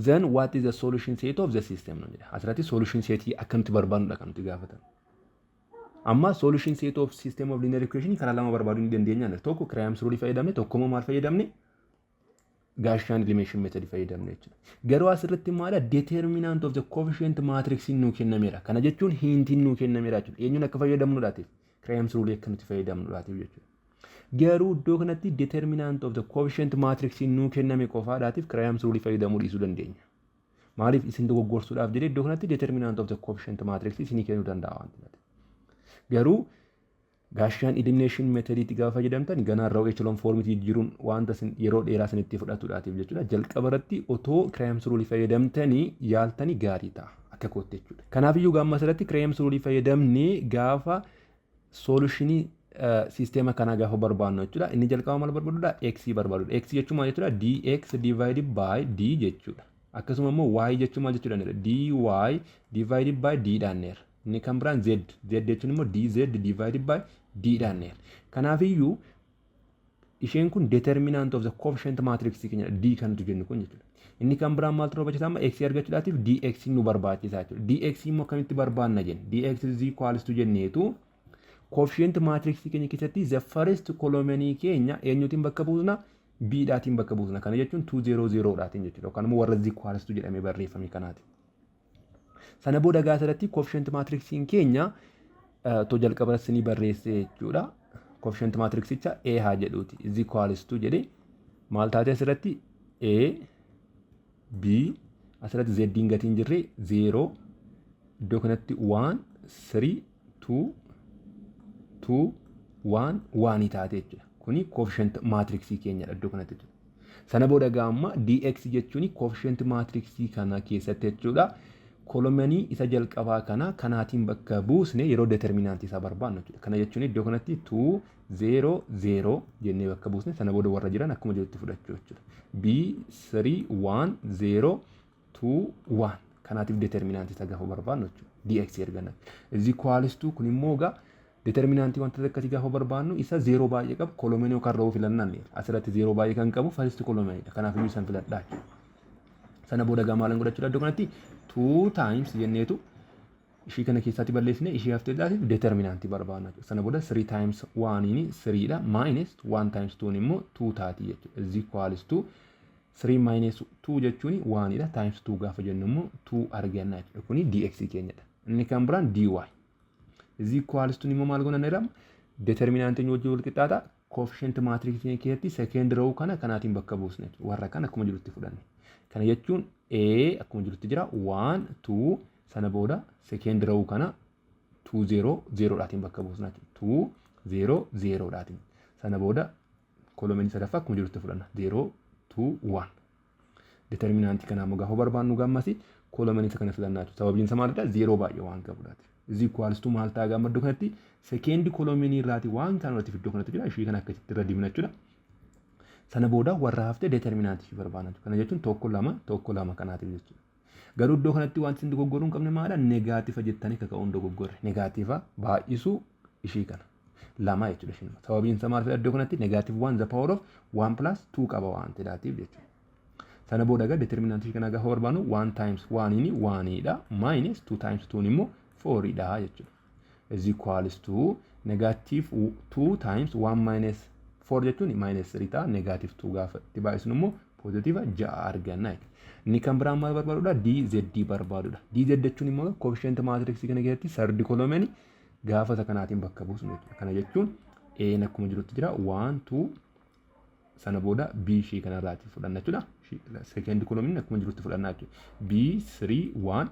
Then what is the solution set of the system nuun jedhe. Asirratti solution setii akkamitti barbaadnudha kan nuti gaafatan. Amma solution set of system of linear equation karaa lama barbaaduu ni dandeenya. Tokko Cramer's rule fayyadamne, tokko immoo maal fayyadamne? Gaussian elimination method fayyadamne jechuudha. Garuu asirratti maala? Determinant of the coefficient matrix nuu kennameera. Kana jechuun hintiin nuu kennameera jechuudha. Eenyuun akka fayyadamnudhaatiif? Cramer's rule akka nuti fayyadamnudhaatiif jechuudha. Garuu iddoo kanatti determinant of the coefficient matrix nuu kenname qofaadhaatiif Cramer's rule fayyadamuu dhiisuu dandeenya. Maaliif? Isin dogoggorsuudhaaf jedhee iddoo kanatti determinant of the coefficient matrix isinii kennuu danda'a waan ta'eef. Garuu Gaussian elimination methodiitti gaafa fayyadamtan ganaa row echelon formitti jijjiiruun wanta yeroo dheeraa isinitti fudhatudhaatiif jechuudha. Jalqaba irratti otoo Cramer's rule fayyadamtanii yaaltanii gaarii ta'a akka kootti jechuudha. Kanaafiyyuu gaamma asirratti Cramer's rule fayyadamnee gaafa solutionii siisteema kanaa gaafa barbaannu jechuudha. Inni jalqaba maal barbaadudha? X barbaadudha. X jechuun maal jechuudha? Dx divided by d jechuudha. Akkasuma immoo y jechuun maal jechuudha? Dy divided by d dhaanneera. Inni kan biraan z. Z jechuun immoo dz divided by d dhaanneera. Kanaafiyyuu isheen kun determinant of the coefficient matrix keenya d kan nuti jennu kun jechuudha. Inni kan biraan maaltu nu barbaachisa amma? X argachuudhaatiif dx nu barbaachisa jechuudha. Dx immoo akkamitti barbaanna jenna? Dx is equals to jenneetu coefficient matrix keenya keessatti the first column keenya eenyuutiin bakka buusna? B dhaatiin bakka buusna. Kana jechuun 2 0 0 dhaatiin jechuudha. Yookaan immoo warra is equals to jedhamee barreeffame kanaati. Sana booda gaafa irratti coefficient matrixiin keenya to jalqaba ni barreesse jechuudha. Coefficient matrixicha A haa jedhuuti. Is equals to jedhee maal taate asirratti? A, B, asirratti Z gatiin jirre 0, iddoo kanatti 1, 3, 2, 2, 1, 1 taate jechuudha. Kuni coefficient matrixii keenyadha iddoo kanatti jechuudha. Sana booda gaamma dx jechuun coefficient matrixii kana keessatti jechuudha. Columnii isa jalqabaa kana kanaatiin bakka buusne yeroo determinantii isaa barbaannu jechuudha. Kana jechuun iddoo kanatti 2, 0, 0 jennee bakka buusne, sana booda warra jiran akkuma jirutti fudhachuu jechuudha. B, 3, 1, 0, 2, 1 kanaatiif determinantii isaa gaafa barbaannu jechuudha. Dx erganna. Is equals to kun immoo egaa determinantii wanta akkasii gaafa barbaannu isa 0 baay'ee qabu columnii yookaan rowuu filannaan, asirratti 0 baay'ee kan qabu first columniidha. Kanaaf iyyuu isaan filadhaa jechuudha. Sana booda gaa maalan godhachuudha? Iddoo kanatti 2 times jenneetu ishii kana keessatti balleessine, ishii hafteedhaatiif determinantii barbaadna. Sana booda 3 times 1 3 dha, minus 1 times 2 immoo 2 taati jechuudha. Is equals to 3 minus 2 jechuun 1 dha, times 2 gaafa jennu immoo 2 arganna jechuudha. Kuni dx keenyadha. Inni kan biraan dy. Is equals to immoo maal goona jedhama? Determinantiin wajjin wal qixxaata. Coefficient matrix keessatti second row kana kanaatiin bakka buusne, warra kan akkuma jirutti fudhanne. Kana jechuun A akkuma jirutti jira, 1, 2, sana booda second row kana 2, 0 0 dhaatiin bakka buusna, 2, 0 0 dhaatiin. Sana booda columnii sadaffaa akkuma jirutti fudhanna, 0, 2, 1. Determinantii kanaa immoo gaafa barbaannu gammasi columnii isa kana filannaa jechuudha. Sababiin isaa maalidha? 0 baay'ee waan qabudhaati. Is equals to maal ta'a gaamma? Iddoo kanatti second columnii irraati waan kana walitti iddoo kanatti jira, ishii kana akkasitti irra dibna jechuudha. Sana booda warra hafte determinantii barbaadna. Kana jechuun tokko, lama, tokko, lama kanaatiif jechuudha. Garuu iddoo kanatti wanti isin dogoggoruu hin qabne maalidha? Negative jettanii kaka'uun dogoggorre. Negative baay'isuu ishii kana. Lama jechuudha ishiin. Sababiin isaa maal fedha? Iddoo kanatti negative one the power of one plus two qaba waan ta'eef jechuudha. Sana booda egaa determinantii kana gaafa barbaadnu one times one inni oneiidha, minus two times two immoo fouriidha jechuudha. Is equals to negative two times one minus four jechuun minus three ta'a, negative two gaafa itti baay'isnu immoo positive ja'a arganna jechuudha. Inni kan biraan maal barbaadudha? DZ barbaadudha. DZ jechuun immoo coefficient matrix kana keessatti third column gaafa isa kanaatiin bakka buusnu jechuudha. Kana jechuun A akkuma jirutti jira, 1, 2, sana booda B ishii kanarraati fudhanna jechuudha. Second column akkuma jirutti fudhanna jechuudha. B, 3, 1,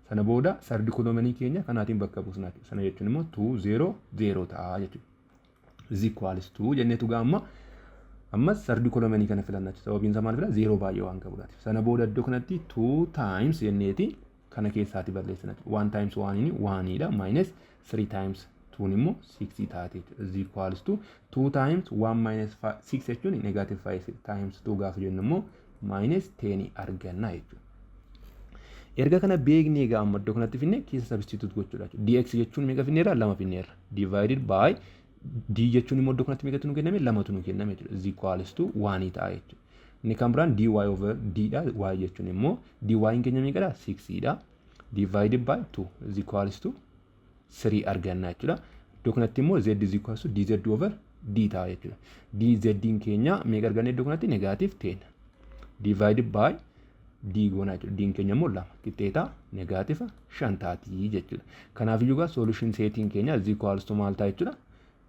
sana booda third column keenya kanaatiin bakka buusna jechuudha. Sana jechuun immoo 2, 0, 0 ta'a jechuudha. Is equals to jenneetu gaamma ammas third column kana filanna jechuudha. Sababiin isaa maal fila? 0 baay'ee waan qabuudhaati. Sana booda iddoo kanatti 2 times jenneeti kana keessaati balleessina. 1 times 1 inni 1dha, minus 3 times 2 immoo 6 taate jechuudha. Is equals to 2 times 1 minus 6 jechuun negative 5 times 2 gaafa jennu immoo minus 10 arganna jechuudha. Erga kana beeknee egaa amma iddoo kanatti finne keessa substitute gochuudha jechuudha. Dx jechuun meeqa finneerra? Lama finneerra. Divided by d jechuun immoo iddoo kanatti meeqatu nu kenname? Lamatu nu kenname jechuudha. Is equals to 1 ta'a jechuudha. Inni kan biraan dy over d dha. Y jechuun immoo dy keenya meeqadha? 6 dha. Divided by 2 is equals to 3 arganna jechuudha. Iddoo kanatti immoo z is equals to dz over d ta'a jechuudha. Dz keenya meeqa arganna iddoo kanatti? Negative 10 divided by d goona jechuudha. D keenya immoo lama qixxeeta negative 5 taatii jechuudha. Kanaaf iyyuu egaa solution setiin keenya is equals to maal ta'a jechuudha?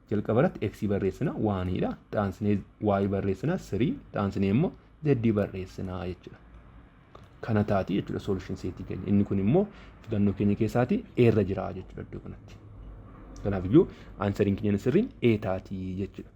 Jalqaba irratti x barreessina, oneiidha. Xaansinee y barreessina, 3, xaansinee immoo z barreessina jechuudha. Kana taati jechuudha solution setii keenya. Inni kun immoo filannoo keenya keessaati eerra jira jechuudha iddoo kanatti. Kanaafiyyuu answeriin keenya sirriin A taatii jechuudha.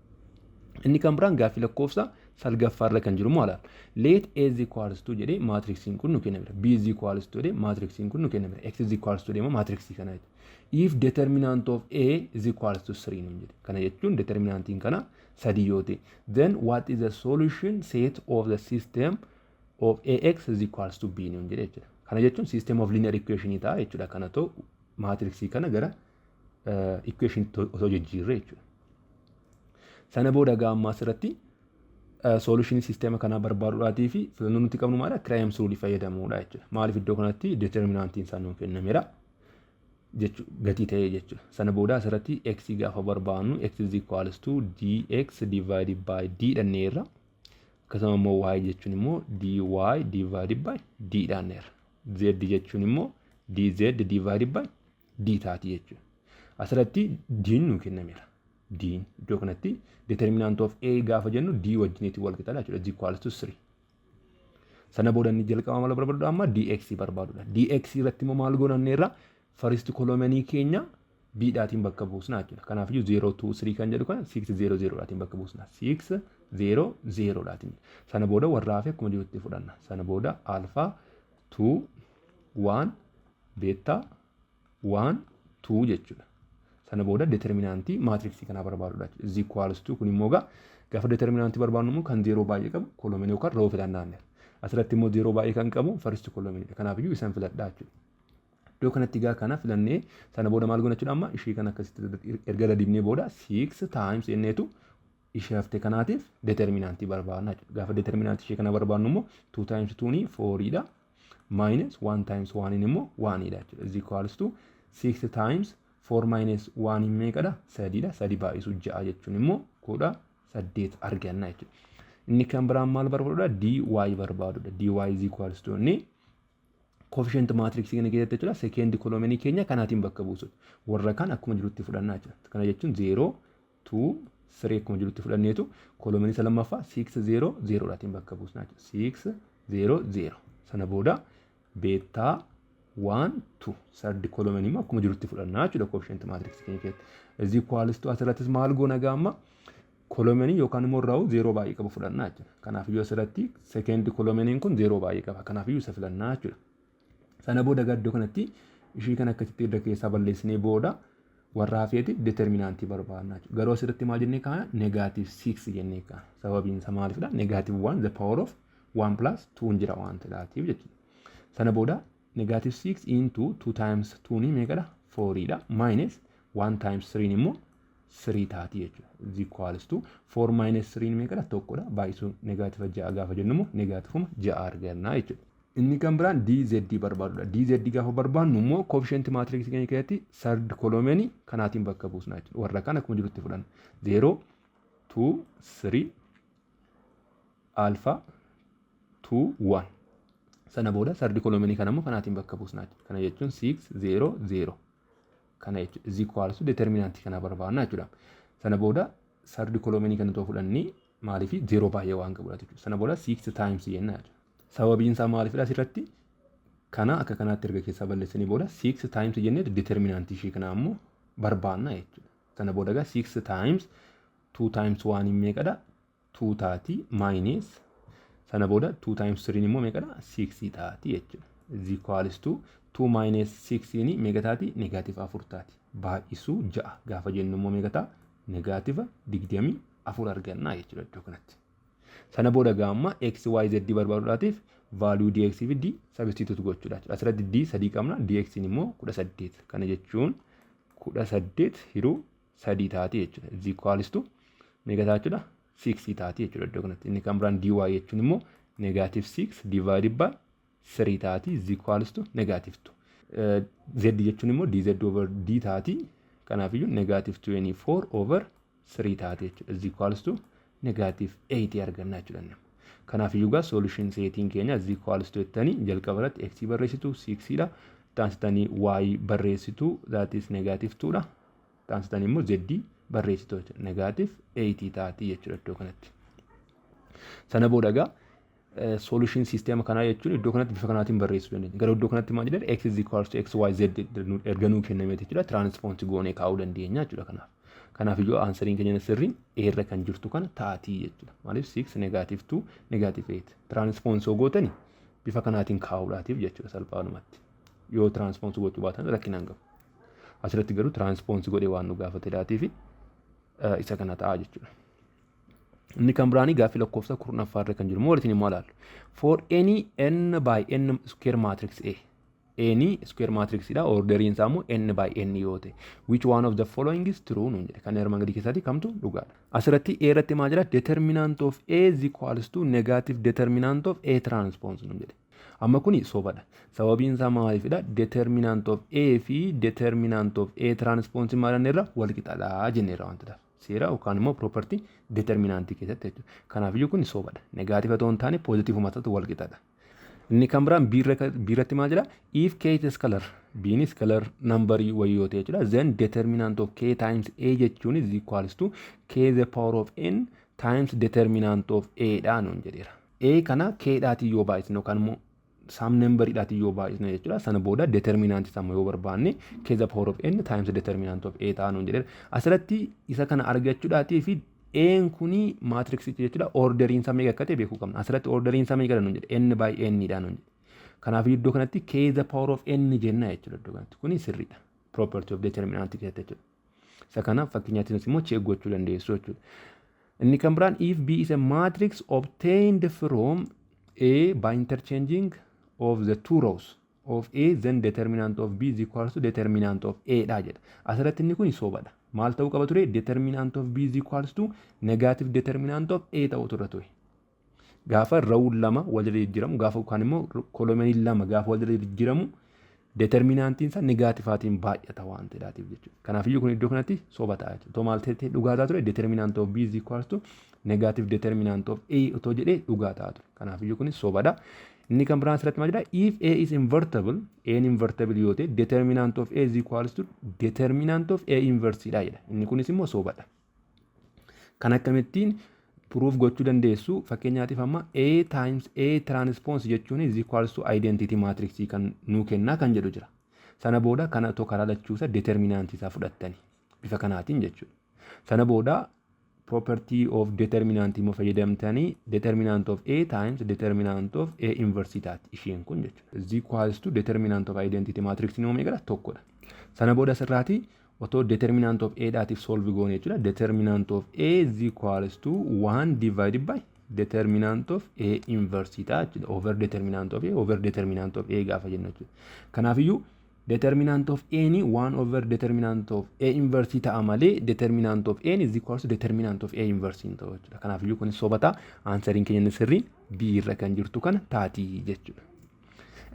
Inni kan biraan gaaffii lakkoofsa salgaffaarra kan jiru maal? Let A is equals to jedhee maatriksiin kun nu kennameera. B is equals to jedhee maatriksiin kun nu kennameera. X is equals to jedhee immoo maatriksii kana jechuudha. If determinant of A is equals to 3 nuun jedhe. Kana jechuun determinantiin kana sadii yoo ta'e. Then what is the solution set of the system of AX is equals to B nuun jedhe jechuudha. Kana jechuun system of linear equation ta'a jechuudha. Kana ta'u maatriksii kana gara equation osoo jijjiirre jechuudha. Sana booda gaa ammaa asirratti solution sisteema kanaa barbaaduudhaatii fi filannoo nuti qabnu maali? Cramer's rule fayyadamuudha jechuudha. Maaliif? Iddoo kanatti determinantiin isaa nuuf kennameera gatii ta'ee jechuudha. Sana booda asirratti x gaafa barbaadnu, x is equals to dx divided by d dhanneerra. Akkasuma immoo y jechuun immoo dy divided by d dhanneerra. Z jechuun immoo dz divided by d taati jechuudha. Asirratti d nuu kennameera. D iddoo kanatti determinant of A gaafa jennu d wajjinitti wal qixaadha jechuudha. Is equals to 3. Sana booda inni jalqaba maal barbaadudha amma? Dx barbaadudha. Dx irratti immoo maal goonanneerra? First columnii keenya b dhaatiin bakka buusna jechuudha. Kanaafiyyuu 0 2 3 kan jedhu kana 6 0 0 dhaatiin bakka buusna. 6 0 0 dhaatiin. Sana booda warra hafe akkuma jirutti fudhanna. Sana booda alpha 2 1 beta 1 2 jechuudha. Sana booda determinantii maatriksii kanaa barbaadudha. Is equals to, kun immoo gaa gaafa determinantii barbaadnu immoo kan zeeroo baay'ee qabu columnii yookaan row filannaa. Asirratti immoo zeeroo baay'ee kan qabu first columniidha. Kanaafiyyuu isaan filadhaa jechuudha. Iddoo kanatti gaa kana filannee, sana booda maal goona jechuudha? Amma ishii kana akkasitti erga dadibnee booda 6 times jenneetu ishee hafte kanaatiif determinantii barbaadna jechuudha. Gaafa determinantii ishee kana barbaadnu immoo 2 times 2 ni 4 dha, minus 1 times 1 immoo 1 dha jechuudha. Is equals to 6 times 4 minus 1 meeqadha? Sadiidha. Sadi baay'isuu ja'a jechuun immoo 18 arganna jechuudha. Inni kan biraan maal barbaadudha? Dy barbaadudha. Dy is equals to inni coefficient matrix kana keessatti jechuudha, second column keenya kanaatiin bakka buusudha. Warra kaan akkuma jirutti fudhannaa jechuudha. Kana jechuun 0 2 3 akkuma jirutti fudhanneetu column isa lammaffaa 6 0 0 dhaatiin bakka buusna jechuudha. 6 0 0. Sana booda beta 1 2, third column immoo akkuma jirutti fudhannaa jechuudha coefficient matrix keenya keessatti. Is equals to, asirrattis maal goona gaamma? Columnii yookaan immoo row zeeroo baay'ee qabu fudhannaa jechuudha. Kanaafiyyuu asirratti second columniin kun zeeroo baay'ee qaba. Kanaafiyyuu isa filannaa jechuudha. Sana booda iddoo kanatti ishii kan akkasitti irra keessaa balleessinee booda warra hafeeti determinantii barbaadna jechuudha. Garuu asirratti maal jennee kaana? Negative 6 jennee kaana. Sababiin isaa maalifidha? Negative 1 the power of 1 plus 2 jira waan ta'eef jechuudha. Sana booda negative 6 into 2 times 2 ni meeqadha? 4 dha. Minus 1 times 3 immoo 3 taati jechuudha. Is equals to 4 minus 3 meeqadha? Tokkodha. Baay'isuu negative 6 gaafa jennu immoo negativeuma 6 arganna jechuudha. Inni kan biraan DZ barbaadudha. DZ gaafa barbaadnu immoo coefficient matrix keenya keessatti third column kanaatiin bakka buusna jechuudha. Warra kaan akkuma jirutti fudhanna. 0 2 3 alpha 2 1. Sana booda third column kana immoo kanaatiin bakka buusna jechuudha. Kana jechuun 6 0 0 kana jechuudha. Is equals to determinantii kana barbaadna jechuudha. Sana booda third column kana too fudhannee, maaliif? 0 baay'ee waan qabudha jechuudha. Sana booda 6 times jenna jechuudha. Sababiin isaa maalifidha? Asirratti kana akka kanaatti erga keessaa balleessanii booda 6 times jennee determinantii ishee kanaa immoo barbaanna jechuudha. Sana booda egaa 6 times 2 times 1 meeqadha? 2 taati, minus sana booda 2 times 3 immoo meeqadha? 6 taati jechuudha. Is equals to 2 minus 6 ni meeqa taati? Negative 4 taati. Baay'isuu 6 gaafa jennu immoo meeqa ta'a? Negative 24 arganna jechuudha iddoo kanatti. Sana booda gaamma x, y, z barbaaduudhaatiif value dx fi d substitute gochuudha. Asirratti d sadii qabna, dx immoo 18. Kana jechuun 18 hiruu sadii taati jechuudha. Is equals to meeqa ta'a jechuudha? 6 taati jechuudha iddoo kanatti. Inni kan biraan dy jechuun immoo negative 6 divided by 3 taati, is equals to negative 2. Z jechuun immoo dz over d taati. Kanaafiyyuu negative 24 over 3 taati jechuudha. Is equals to negative 8 arganna jechuudha. Kanaafiyyuu gaa solution setiin keenya is equals to jettanii jalqaba irratti x barreessitu, 6 dha. Taansitanii y barreessitu, that is negative 2 dha. Taansitanii immoo z barreessitu jechuudha. Negative 8 taati jechuudha iddoo kanatti. Sana booda egaa Solution system kanaa jechuun iddoo kanatti bifa kanaatiin barreessuu dandeenya. Gara iddoo kanatti maal jedhan? X is equals to x, y, z erga nuu kennameeti jechuudha. Transpose goonee kaa'uu dandeenya jechuudha kanaaf. Kanaaf iyyuu answeriin keenya sirriin A irra kan jirtu kana taatii jechuudha. Maaliif? 6, negative 2, negative 8 transpose gootani bifa kanaatiin kaa'uudhaatiif jechuudha salphaadhumatti. Yoo transpose gochuu baatan rakkina hin qabu. Asirratti garuu transpose godhee waan nu gaafatedhaatii fi isa kana ta'a jechuudha. Inni kan biraanii gaaffii lakkoofsa 10ffaarra kan jiru immoo walitti immoo ilaallu. For any n by n square matrix A. Any square matrix dha, orderiin isaa immoo n by n yoo ta'e, which one of the following is true nuun jedhe. Kan armaan gadii keessatti kamtu dhugaadha? Asirratti A irratti maal jedha? Determinant of A is equals to negative determinant of A transpose nuun jedhe. Amma kuni sobadha. Sababiin isaa maaliifidha? Determinant of A fi determinant of A transpose maal irra wal qixadha jenneerra waan ta'eef. Seera yookaan immoo property determinantii keessatti jechuudha. Kanaafiyyuu kun sobadha. Negative otoo hin taane positiveuma ta'u wal qixadha. Inni kan biraan B irratti maal jedha? If K is scalar, B is scalar number wayii yoo ta'e jechuudha. Then determinant of K times A jechuun is equals to K the power of N times determinant of A dha nuun jedheera. A kana K dhaatiin yoo baay'isne yookaan immoo some number dhaatiin yoo baay'isne jechuudha. Sana booda determinant isaa yoo barbaanne, K the power of N times determinant of A ta'a nuun jedheera. Asirratti isa kana argachuudhaatii fi A'n kuni matrixicha jechuudha. Orderiin isaa meeqa akka ta'e beekuu qabna. Asirratti orderiin isaa meeqa nuun jedhe? N by N dha nuun jedhe. Kanaaf iddoo kanatti K the power of N jenna jechuudha iddoo kanatti. Kuni sirriidha. Property of determinant keessatti jechuudha. Isa kana fakkeenyaatti immoo check gochuu dandeessu jechuudha. Inni kan biraan, if B is a matrix obtained from A by interchanging of the two rows of A, then determinant of B is equals to determinant of A dha jedha. Asirratti inni kun sobadha. Maal ta'uu qaba ture? Determinant of B is equals to negative determinant of A ta'uu ture ture. Gaafa rowuun lama walirra jijjiiramu, gaafa yookaan immoo columniin lama gaafa walirra jijjiiramu, determinantiin isaa negativeaatiin baay'ata waan ta'eedhaatiif jechuudha. Kanaafiyyuu kun iddoo kanatti soba ta'a jechuudha. Otoo maal ta'e dhugaa ta'a ture? Determinant of B is equals to negative determinant of A otoo jedhee dhugaa ta'a ture. Kanaafiyyuu kun sobadha. Inni kan biraan asirratti maal jedha? If A is invertible, A invertible yoo ta'e, determinant of A is equals to determinant of A inverse dha jedha. Inni kunis immoo sobadha. Kan akkamittiin proof gochuu dandeessu? Fakkeenyaatiif amma A times A transpose jechuun is equals to identity matrix kan nuu kennaa kan jedhu jira. Sana booda kana otoo karaa lachuusa determinantii isaa fudhattani bifa kanaatiin jechuudha. Sana booda property of determinant immoo fayyadamtanii determinant of A times determinant of A inverse taati isheen kun jechuudha. Is equals to determinant of identity matrix ni meeqadha? Tokkodha. Sana booda asirraati otoo determinant of A dhaatiif solve goone jechuudha. Determinant of A is equals to 1 divided by determinant of A inverse ta'a jechuudha. Over determinant of A over determinant of A gaafa jennu jechuudha. Kanaafiyyuu determinant of A ni 1 over determinant of A inverse ta'a malee determinant of A is equals to determinant of A inverse hin ta'u jechuudha. Kanaafiyyuu kunis soba ta'a. Answeriin keenya inni sirriin B irra kan jirtu kana taatii jechuudha.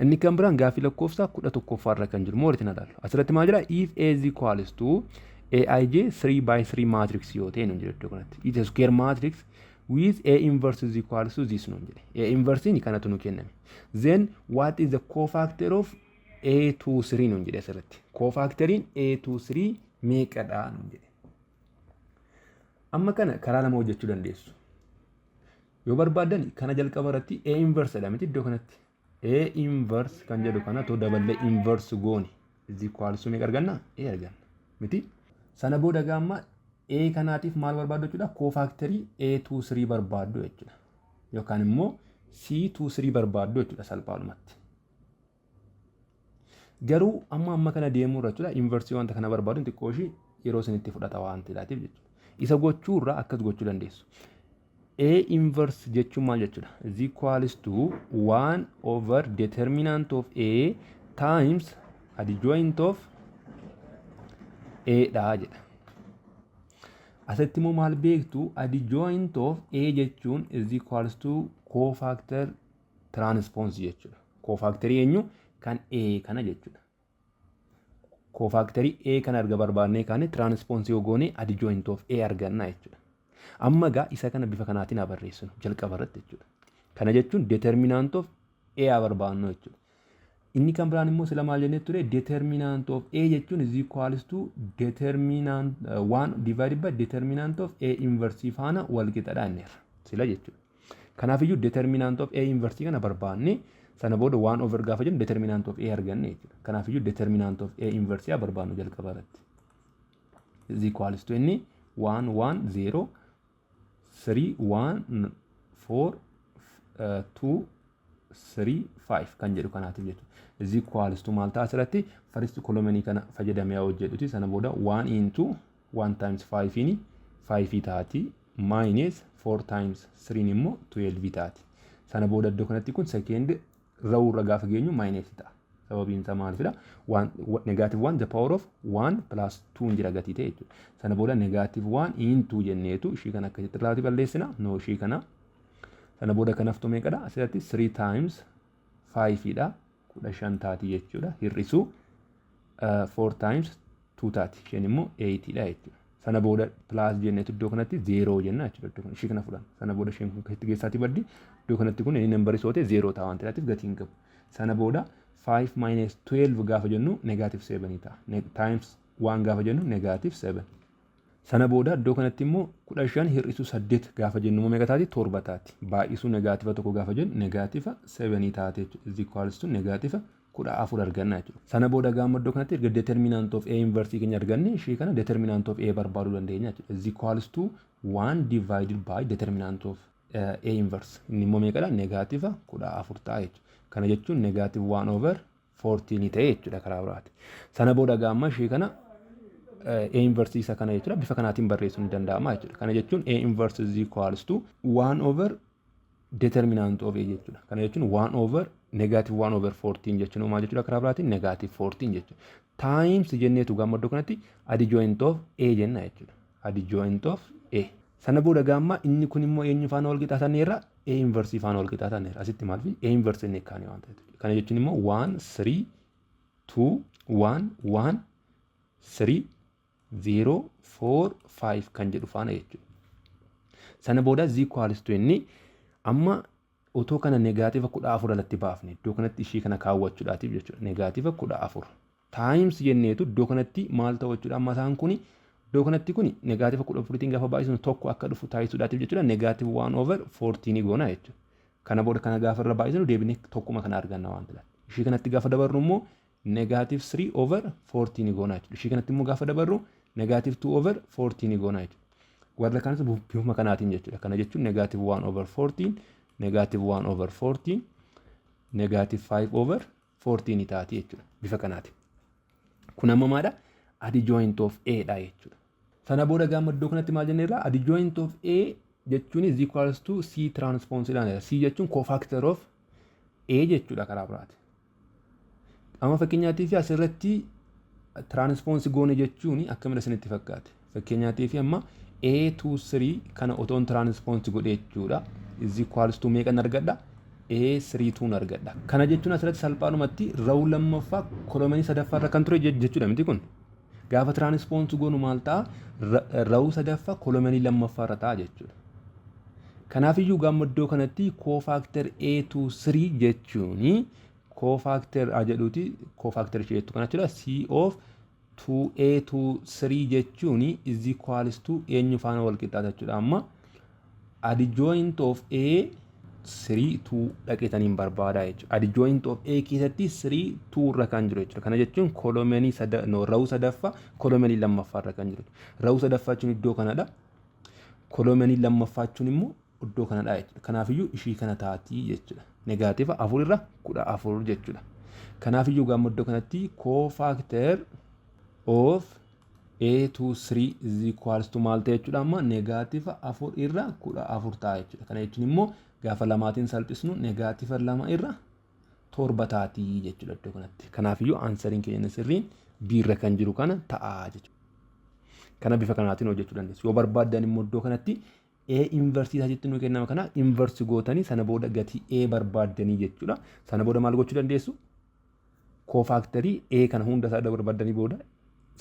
Inni kan biraan gaaffii lakkoofsaa 11ffaarra kan jiru moo walitti ilaallu. Asirratti maal jira? If A is equals to AIJ 3 by 3 matrix yoo ta'e nuun jedhe iddoo kanatti. It is square matrix with A inverse is equals to this nuun jedhe. A inverse kanatu nu kenname. Then what is the cofactor of A23 nuun jedhe asirratti. Cofactoriin A23 meeqadha nuun jedhe. Amma kana karaa lama hojjechuu dandeessu. Yoo barbaaddan kana jalqaba irratti A inverse dha miti iddoo kanatti. A inverse kan jedhu kana otoo daballee inverse goone is equals to meeqa arganna? A arganna. Miti? Sana booda gaamma A kanaatiif maal barbaaddu jechuudha? Cofactorii A23 barbaaddu jechuudha. Yookaan immoo C23 barbaaddu jechuudha salphaadhumatti. Garuu amma kana deemuu irra jechuudha inverse wanta kana barbaadu xiqqoo ishii yeroo isinitti fudhata waan ta'eef jechuudha. Isa gochuu irraa akkas gochuu dandeessu. A inverse jechuun maal jechuudha? Is equals to 1 over determinant of A times adjoint of A dha jedha. Asitti immoo maal beektu? Adjoint of A jechuun is equals to cofactor transpose jechuudha. Cofactorii eenyu? Kan A kana jechuudha. Cofactorii A kana erga barbaannee kaane, transpose yoo goone adjoint of A arganna jechuudha. Amma gaa isa kana bifa kanaatiin haa barreessinu jalqaba irratti jechuudha. Kana jechuun determinant of A haa barbaannu jechuudha. Inni kan biraan immoo sila maal jennee ture? Determinant of A jechuun is equals to determinant 1 divided by determinant of A inverse faana wal qixadha jenneerra sila jechuudha. Kanaafiyyuu determinant of A inverse kana barbaanne, sana booda one over gaafa jennu determinant of A arganne jechuudha. Kanaafiyyuu determinant of A inverse haa barbaannu jalqaba irratti. Is equals to inni 1 1 0 3 1 4 2 3 5 kan jedhu kanaatiif jechuudha. Is equals to maal ta'a? Asirratti first column kana fayyadamee hojjedhuti. Sana booda 1 into 1 times 5 ini 5 taati, minus 4 times 3 immoo 12 taati. Sana booda iddoo kanatti kun second row irra gaafa geenyu minus ta'a. Sababiin isaa maalifidha? Negative 1 the power of 1 plus 2 jira gatii ta'e jechuudha. Sana booda negative 1 into jenneetu ishii kana akkasitti irraati balleessina. No, ishii kana. Sana booda kan haftu meeqadha? Asirratti 3 times 5 dha. 15 taati jechuudha. Hir'isuu 4 times 2 taati. Isheen immoo 8 dha jechuudha. Sana booda plus jenneetu iddoo kanatti 0 jenna jechuudha. Iddoo kana ishii kana fudhanna. Sana booda isheen kun akkasitti keessaatti baddi. Iddoo kanatti kun inni number soo ta'e 0 ta'a waan ta'eef gatii hin qabu. Sana booda 5 minus 12 gaafa jennu negative 7 ta'a. Times 1 gaafa jennu negative 7. Sana booda iddoo kanatti immoo 15 hir'isuu 8 gaafa jennu immoo meeqa taati? Torba taati. Baay'isuu negative 1 gaafa jennu negative 7 taate jechuudha. Is equals to negative 14 arganna jechuudha. Sana booda gaama iddoo kanatti erga determinant of A inverse keenya arganne, ishii kana determinant of A barbaaduu dandeenya jechuudha. Is equals to 1 divided by determinant of A inverse. Inni immoo meeqadha? Negative 14 ta'a jechuudha. Kana jechuun negative 1 over 14 ta'e jechuudha karaa biraati. Sana booda gaama ishii kana A inverse isa kana jechuudha bifa kanaatiin barreessuun ni danda'ama jechuudha. Kana jechuun A inverse is equals to 1 over determinant of A jechuudha. Kana jechuun 1 over negative 1 over 14 jechuun maal jechuudha? Karaa biraatiin negative 14 jechuudha. Times jenneetu gaama iddoo kanatti adjoint of A jenna jechuudha. Adjoint of A. Sana booda gaamma inni kun immoo eenyu faana wal qixxaatanneerra? A inverse faana wal qixxaatanneerra. Asitti maal fi A inverse inni kaane waan ta'eef. Kana jechuun immoo 1 3 2 1 1 3 0 4 5 kan jedhu faana jechuudha. Sana booda is equals to inni amma otoo kana negative 14 alatti baafne, iddoo kanatti ishii kana kaawwachuudhaatiif jechuudha. Negative 14 times jenneetu iddoo kanatti maal ta'u jechuudha? Amma isaan kuni iddoo kanatti kuni negative 14tiin gaafa baay'isnu tokko akka dhufu taasisuudhaatiif jechuudha. Negative 1 over 14 goona jechuudha. Kana booda kana gaafa irra baay'isnu deebinee tokkuma kana arganna waan ta'eef. Ishii kanatti gaafa dabarru immoo negative 3 over 14 goona jechuudha. Ishii kanatti immoo gaafa dabarru negative 2 over 14 goona jechuudha. Warra kanas bifuma kanaatiin jechuudha. Kana jechuun negative 1 over 14, negative 1 over 14, negative 5 over 14 taati jechuudha. Bifa kanaatiin. Kun amma maadha? Adjoint of A dha jechuudha. Sana booda gaama iddoo kanatti maal jenneerra? Adjoint of A jechuun is equals to C transpose dhaan. C jechuun cofactor of A jechuudha karaa biraati. Amma fakkeenyaatiif asirratti transpose goone jechuun akkamidha isinitti fakkaate? Fakkeenyaatiif amma A23 kana otoon transpose godhe jechuudha. Is equals to meeqan argadha? A32 argadha. Kana jechuun asirratti salphaadhumatti row lammaffaa column sadaffaa irra kan ture jechuudha miti kun? Gaafa transpose goonu maal ta'a? Row sadaffaa column lammaffaa irra ta'a jechuudha. Kanaafiyyuu gaama iddoo kanatti cofactor A23 jechuun cofactor a jedhuuti, cofactor ishee jettu kana jechuudha. C of 2A23 jechuun is equals to eenyu faana wal qixxaata jechuudha? Amma adjoint of A 3 2 dhaqeetaniin barbaada jechuudha. Adjoint of A keessatti 3 2 irra kan jiru jechuudha. Kana jechuun column sada, no, row sadaffaa column lammaffaa irra kan jiru. Row sadaffaa jechuun iddoo kanadha. Column lammaffaa jechuun immoo iddoo kanadha jechuudha. Kanaafiyyuu ishii kana taatii jechuudha. Negative 4 irra 14 jechuudha. Kanaafiyyuu gaama iddoo kanatti cofactor of A23 is equals to maal ta'e jechuudha? Amma negative 4 irra 14 ta'a jechuudha. Kana jechuun immoo gaafa lamaatiin salphisnu negative 2 irra 7 taatii jechuudha iddoo kanatti. Kanaafiyyuu answeriin keenya sirriin B irra kan jiru kana ta'a jechuudha. Kana bifa kanaatiin hojjechuu dandeessu. Yoo barbaaddan immoo iddoo kanatti A inverse asitti nu kennama kana inverse gootanii sana booda gatii A barbaaddanii jechuudha. Sana booda maal gochuu dandeessu? Cofactor A kana hunda isaa barbaaddanii booda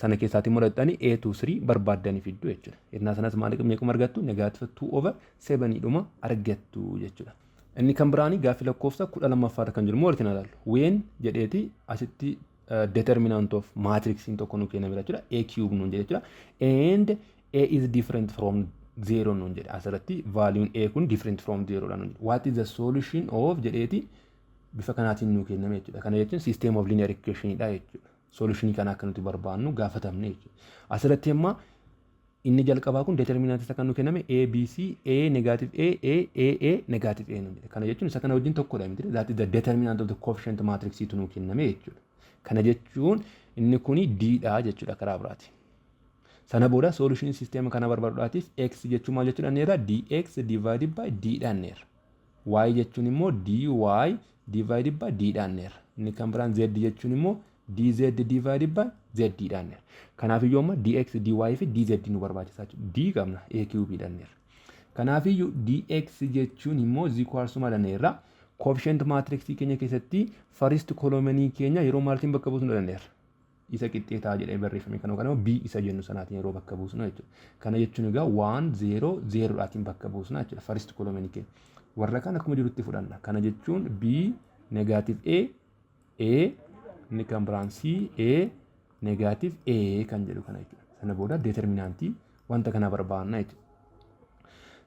sana keessaatti immoo dhaqxanii A23 barbaaddanii fiddu jechuudha. Innaa sanas maal meequma argattu? Negative 2 over 7 dhuma argattu jechuudha. Inni kan biraanii gaaffii lakkoofsa 12ffaarra kan jiru immoo walitti ilaallu. When jedheeti asitti determinant of matrixiin tokko nu kenname jechuudha. A cube nuun jedhe jechuudha. And A is different from 0 nuun jedhe. Asirratti valueun a kun different from 0 dha nuun jedhe. "What is the solution of" jedheeti bifa kanaatiin nuu kenname jechuudha. Kana jechuun system of linear equation dha jechuudha. Solutionii kana akka nuti barbaannu gaafatamne jechuudha. Asirratti amma inni jalqabaa kun determinantii isa kan nu kenname A, B, C, A, negative A, A, A, A, negative A nuun jedhe. Kana jechuun isa kana wajjin tokkodha miti. That is the determinant of the coefficient matrix tu nuu kenname jechuudha. Kana jechuun inni kuni D dha jechuudha karaa biraati. Sana booda solution system kana barbaaduudhaatiif x jechuun maal jechuudha neera? Dx divided by d dhaan neera. Y jechuun immoo dy divided by d dhaan neera. Inni kan biraan z jechuun immoo dz divided by z dhaan neera. Kanaafiyyuu amma dx, dy fi dz nu barbaachisaa jechuudha. D qabna, a cube dhaan neera. Kanaafiyyuu dx jechuun immoo is equals to maal neera? Coefficient matrix keenya keessatti first column keenya yeroo maaltiin bakka buusnu dandeera? Isa qixxeetaa jedhee barreeffame kan yookaan immoo b isa jennu sanaatiin yeroo bakka buusnu jechuudha. Kana jechuun egaa 1 0 0 dhaatiin bakka buusna jechuudha first column keenya. Warra kan akkuma jirutti fudhanna. Kana jechuun b negative a, a, inni kan biraan c, a, negative a kan jedhu kana jechuudha. Sana booda determinantii wanta kana barbaanna jechuudha.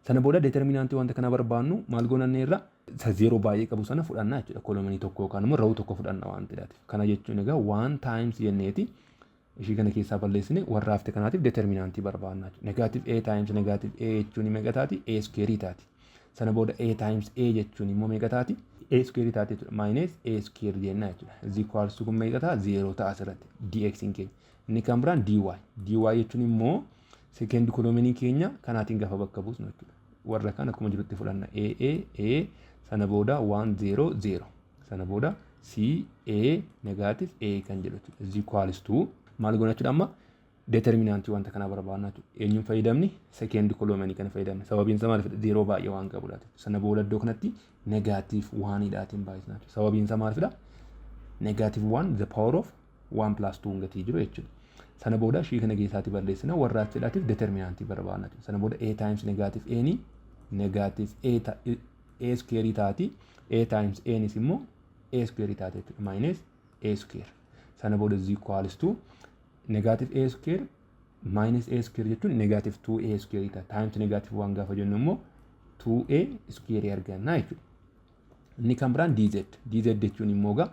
Sana booda determinantii wanta kana barbaannu maal goonanneerra? Isa zeeroo baay'ee qabu sana fudhanna jechuudha. Columnii tokko yookaan immoo rowuu tokko fudhanna waan ta'eef. Kana jechuun egaa one times jenneeti ishii kana keessaa balleessine warra hafte kanaatiif determinantii barbaanna jechuudha. Negative a times negative a jechuun meeqa taati? A square taati. Sana booda a times a jechuun immoo meeqa taati? A square taati jechuudha. Minus a square jenna jechuudha. Is equals to kun meeqa ta'a? Zeeroo ta'a asirratti dx keenya. Inni kan biraan dy. Dy jechuun immoo second columnii keenya kanaatiin gaafa bakka buusnu jechuudha. Warra kan akkuma jirutti fudhanna. A, A, A, sana booda 1 0 0, sana booda C, A, negative A kan jedhu jechuudha. Is equals to maal goona jechuudha? Amma determinantii wanta kanaa barbaadna jechuudha. Eenyuun fayyadamni? Second columnii kana fayyadamne. Sababiin isaa maaliif? Zeeroo baay'ee waan qabudha. Sana booda iddoo kanatti negative oneiidhaatiin baay'isna jechuudha. Sababiin isaa maalifidha? Negative one the power of one plus two gatii jiru jechuudha. Sana booda ishii kana keessaatti balleessina, warra achidhaatiif determinantii barbaadna jechuudha. Sana booda A times negative A ni negative A, A square taati. A times A nis immoo A square taati jechuudha. Minus A square. Sana booda is equals to negative A square minus A square jechuun negative 2A square ta'a. Times negative 1 gaafa jennu immoo 2A square arganna jechuudha. Inni kan biraan DZ. DZ jechuun immoo egaa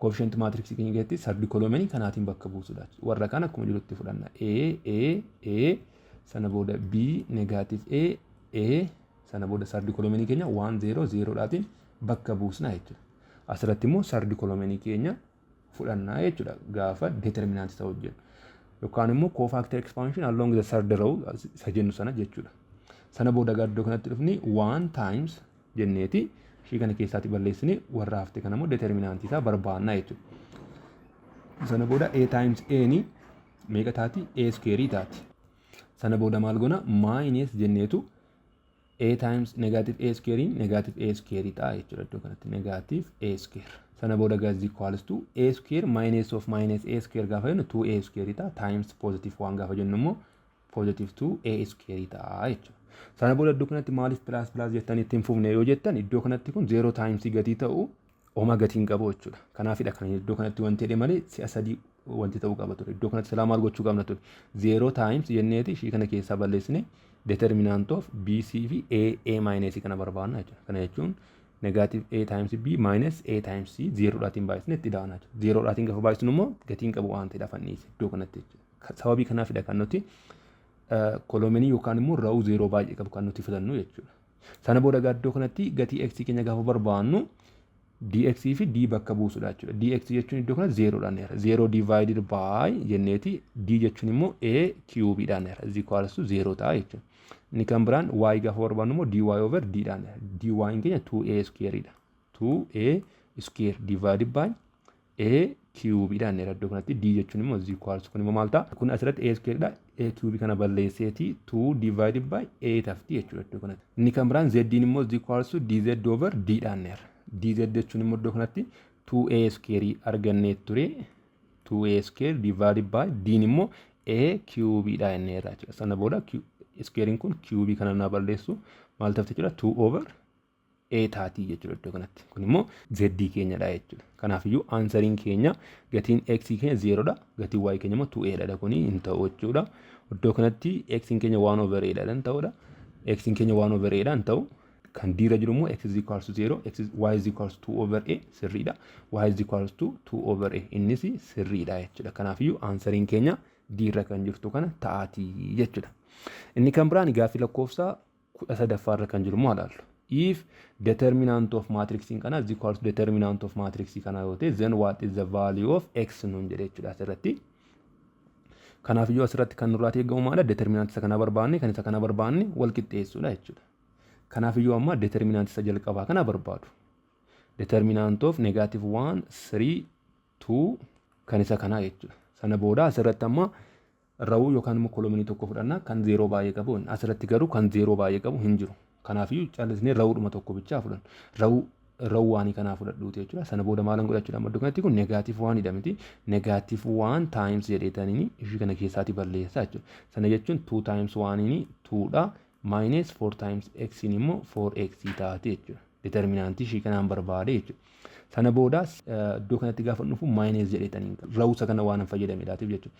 coefficient matrix keenya keessatti third columnii kanaatiin bakka buusudha. Warra kan akkuma jirutti fudhanna. A, A, A, sana booda B, negative A, A, sana booda third columnii keenya 1 0 0 dhaatiin bakka buusna jechuudha. Asirratti immoo third columnii keenya fudhannaa jechuudha gaafa determinantii isa hojjennu. Yookaan immoo cofactor expansion along the third row isa jennu sana jechuudha. Sana booda iddoo kanatti dhufni 1 times jenneeti ishii kana keessaatti balleessine warra hafte kana immoo determinantii isaa barbaannaa jechuudha. Sana booda A times A ni meeqa taati? A square taati. Sana booda maal goona? Minus jenneetu A times negative A square negative A square ta'a jechuudha, iddoo kanatti negative A square. Sana booda is equals to A square minus of minus A square gaafa jennu 2A square ta'a, times positive 1 gaafa jennu immoo positive 2A square ta'a jechuudha. Sana booda iddoo kanatti maaliif plus plus jettanii ittiin fufne yoo jettan, iddoo kanatti kun 0 times gatii ta'u oma gatiin qabu jechuudha. Kanaafidha kan iddoo kanatti wanti jedhe malee si'a sadii wanti ta'uu qaba ture. Iddoo kanatti silaa maal gochuu qabna ture? 0 times jenneeti ishii kana keessaa balleessine determinant of B, C fi A, A minus kana barbaanna jechuudha. Kana jechuun negative A times B minus A times C zeeroodhaatiin baay'isne itti daana jechuudha. Zeeroodhaatiin gaafa baay'isnu immoo gatiin qabu waan ta'eedhaaf anniise iddoo kanatti jechuudha. Sababii kanaafidha kan nuti columnii yookaan immoo rowuu zeeroo baay'ee qabu kan nuti filannu jechuudha. Sana booda iddoo kanatti gatii x keenya gaafa barbaannu dx fi d bakka buusudha jechuudha. Dx jechuun iddoo kanatti zeeroodhaan jira. Zeeroo divided by jenneeti d jechuun immoo a cubeiidhaan jira. Is equals to zeeroo ta'a jechuudha. Inni kan biraan y gaafa barbaannu immoo dy over d dhaan jira. Dy keenya 2a square dha. 2a square divided by a cubeiidhaan jira iddoo kanatti. D jechuun immoo is equals kun immoo maal ta'a? Kun asirratti a square dha. A cube kana balleesseeti 2 divided by a tafti jechuudha iddoo kanatti. Inni kan biraan z immoo is equals to dz over d dhaan jira. Dz jechuun immoo iddoo kanatti 2a square argannee ture, 2a square divided by d immoo a cube dha jenneerra jechuudha. Sana booda squarein kun cube kana naa balleessu, maal tafti jechuudha? 2 over A taatii jechuudha iddoo kanatti. Kun immoo Z keenyadha jechuudha. Kanaafiyyuu answeriin keenya gatiin X keenya zerodha. Gatiin Y keenya immoo 2A dha, kuni hin ta'u jechuudha. Iddoo kanatti X keenya 1 over A dha, hin ta'udha. X keenya 1 over A dha, hin ta'u. Kan D irra jiru immoo x is equals to 0, x is, y is equals to 2 over a sirriidha. Y is equals to 2 over a innis sirriidha jechuudha. Kanaafiyyuu answeriin keenya D irra kan jirtu kana ta'aatii jechuudha. Inni kan biraan gaaffii lakkoofsa 13ffaa irra kan jiru immoo ilaallu. If determinant of matrix kana is equals to determinant of matrix kana yoo ta'e, then what is the value of x nuun jedhe jechuudha asirratti. Kanaafiyyuu asirratti kan nurraa eegamu maala? Determinant isa kana barbaanne, kan isa kana barbaanne wal qixxeessuudha jechuudha. Kanaafiyyuu amma determinant isa jalqabaa kana barbaadu. Determinant of negative 1, 3, 2 kan isa kanaa jechuudha. Sana booda asirratti amma rowuu yookaan immoo columnii tokko fudhanna kan zeeroo baay'ee qabu. Asirratti garuu kan zeeroo baay'ee qabu hin jiru. Kanaafiyyuu callisnee rowuudhuma tokko bichaa fudhanna. Row oneii kanaa fudhadhuuti jechuudha. Sana booda maalan godha jechuudha? Amma iddoo kanatti kun negative oneidha miti. Negative one times jedheetaniini ishii kana keessaati balleessa jechuudha. Sana jechuun 2 times oneiin 2dha. Minus 4 times x immoo 4x taate jechuudha. Determinantii ishii kanaan barbaade jechuudha. Sana booda iddoo kanatti gaafa dhufu minus jedheetaniin rowusa kana waan hin fayyadamedhaatiif jechuudha.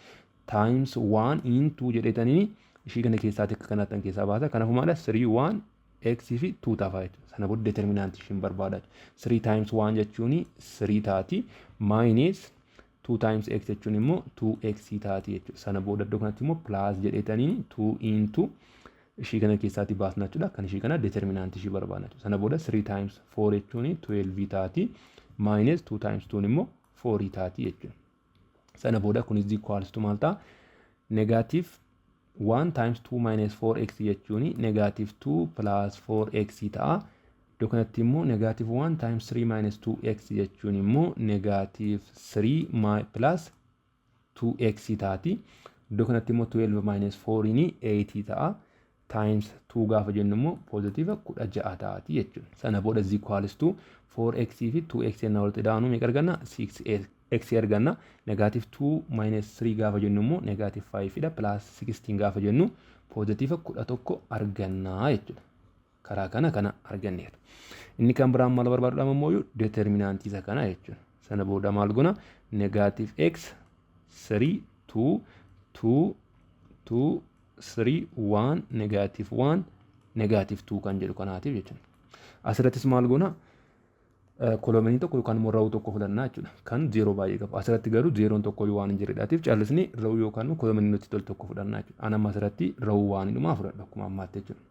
Times 1 into jedheetaniin ishii kana keessaati akka kanatti keessaa baasa. Kanaafuu maala? 3 1 x fi 2 ta'a jechuudha. Sana booda determinantii ishiin barbaada. 3 times 1 jechuun 3 taati. Minus 2 times x jechuun immoo 2x taati jechuudha. Sana booda iddoo kanatti immoo plus jedheetaniin 2 into ishii kana keessaatti baasna jechuudha. Kan ishii kana determinantii ishii barbaadna jechuudha. Sana booda 3 times 4 jechuun 12 taati. Minus 2 times 2 immoo 4 taati jechuudha. Sana booda kunis equals to maal ta'a? Negative 1 times 2 minus 4x jechuun negative 2 plus 4x ta'a. Iddoo kanatti immoo negative 1 times 3 minus 2x jechuun immoo negative 3 plus 2x taati. Iddoo kanatti immoo 12 minus 4 ni 8 ta'a. Times 2 gaafa jennu immoo positive 16 taati jechuudha. Sana booda is equals to 4x fi 2x yenna walitti daanu meeqa arganna? 6x arganna. Negative 2 minus 3 gaafa jennu immoo negative 5 dha. Plus 16 gaafa jennu positive 11 arganna jechuudha. Karaa kana kana arganneera. Inni kan biraan maal barbaadudha immoo? Determinantii isa kana jechuudha. Sana booda maal goona? Negative x 3 2 2 2 3 1 negative 1 negative 2 kan jedhu kanaatiif jechuudha. Asirrattis maal goona? Columnii tokko yookaan immoo rowuu tokko fudhannaa jechuudha. Kan zeeroo baay'ee qabu. Asirratti garuu zeeroon tokko waan hin jirredhaatiif callisni rowuu yookaan immoo columnii nutti tolu tokko fudhannaa jechuudha. Ani amma asirratti row oneidhumaa fudhadha akkuma ammaatti jechuudha.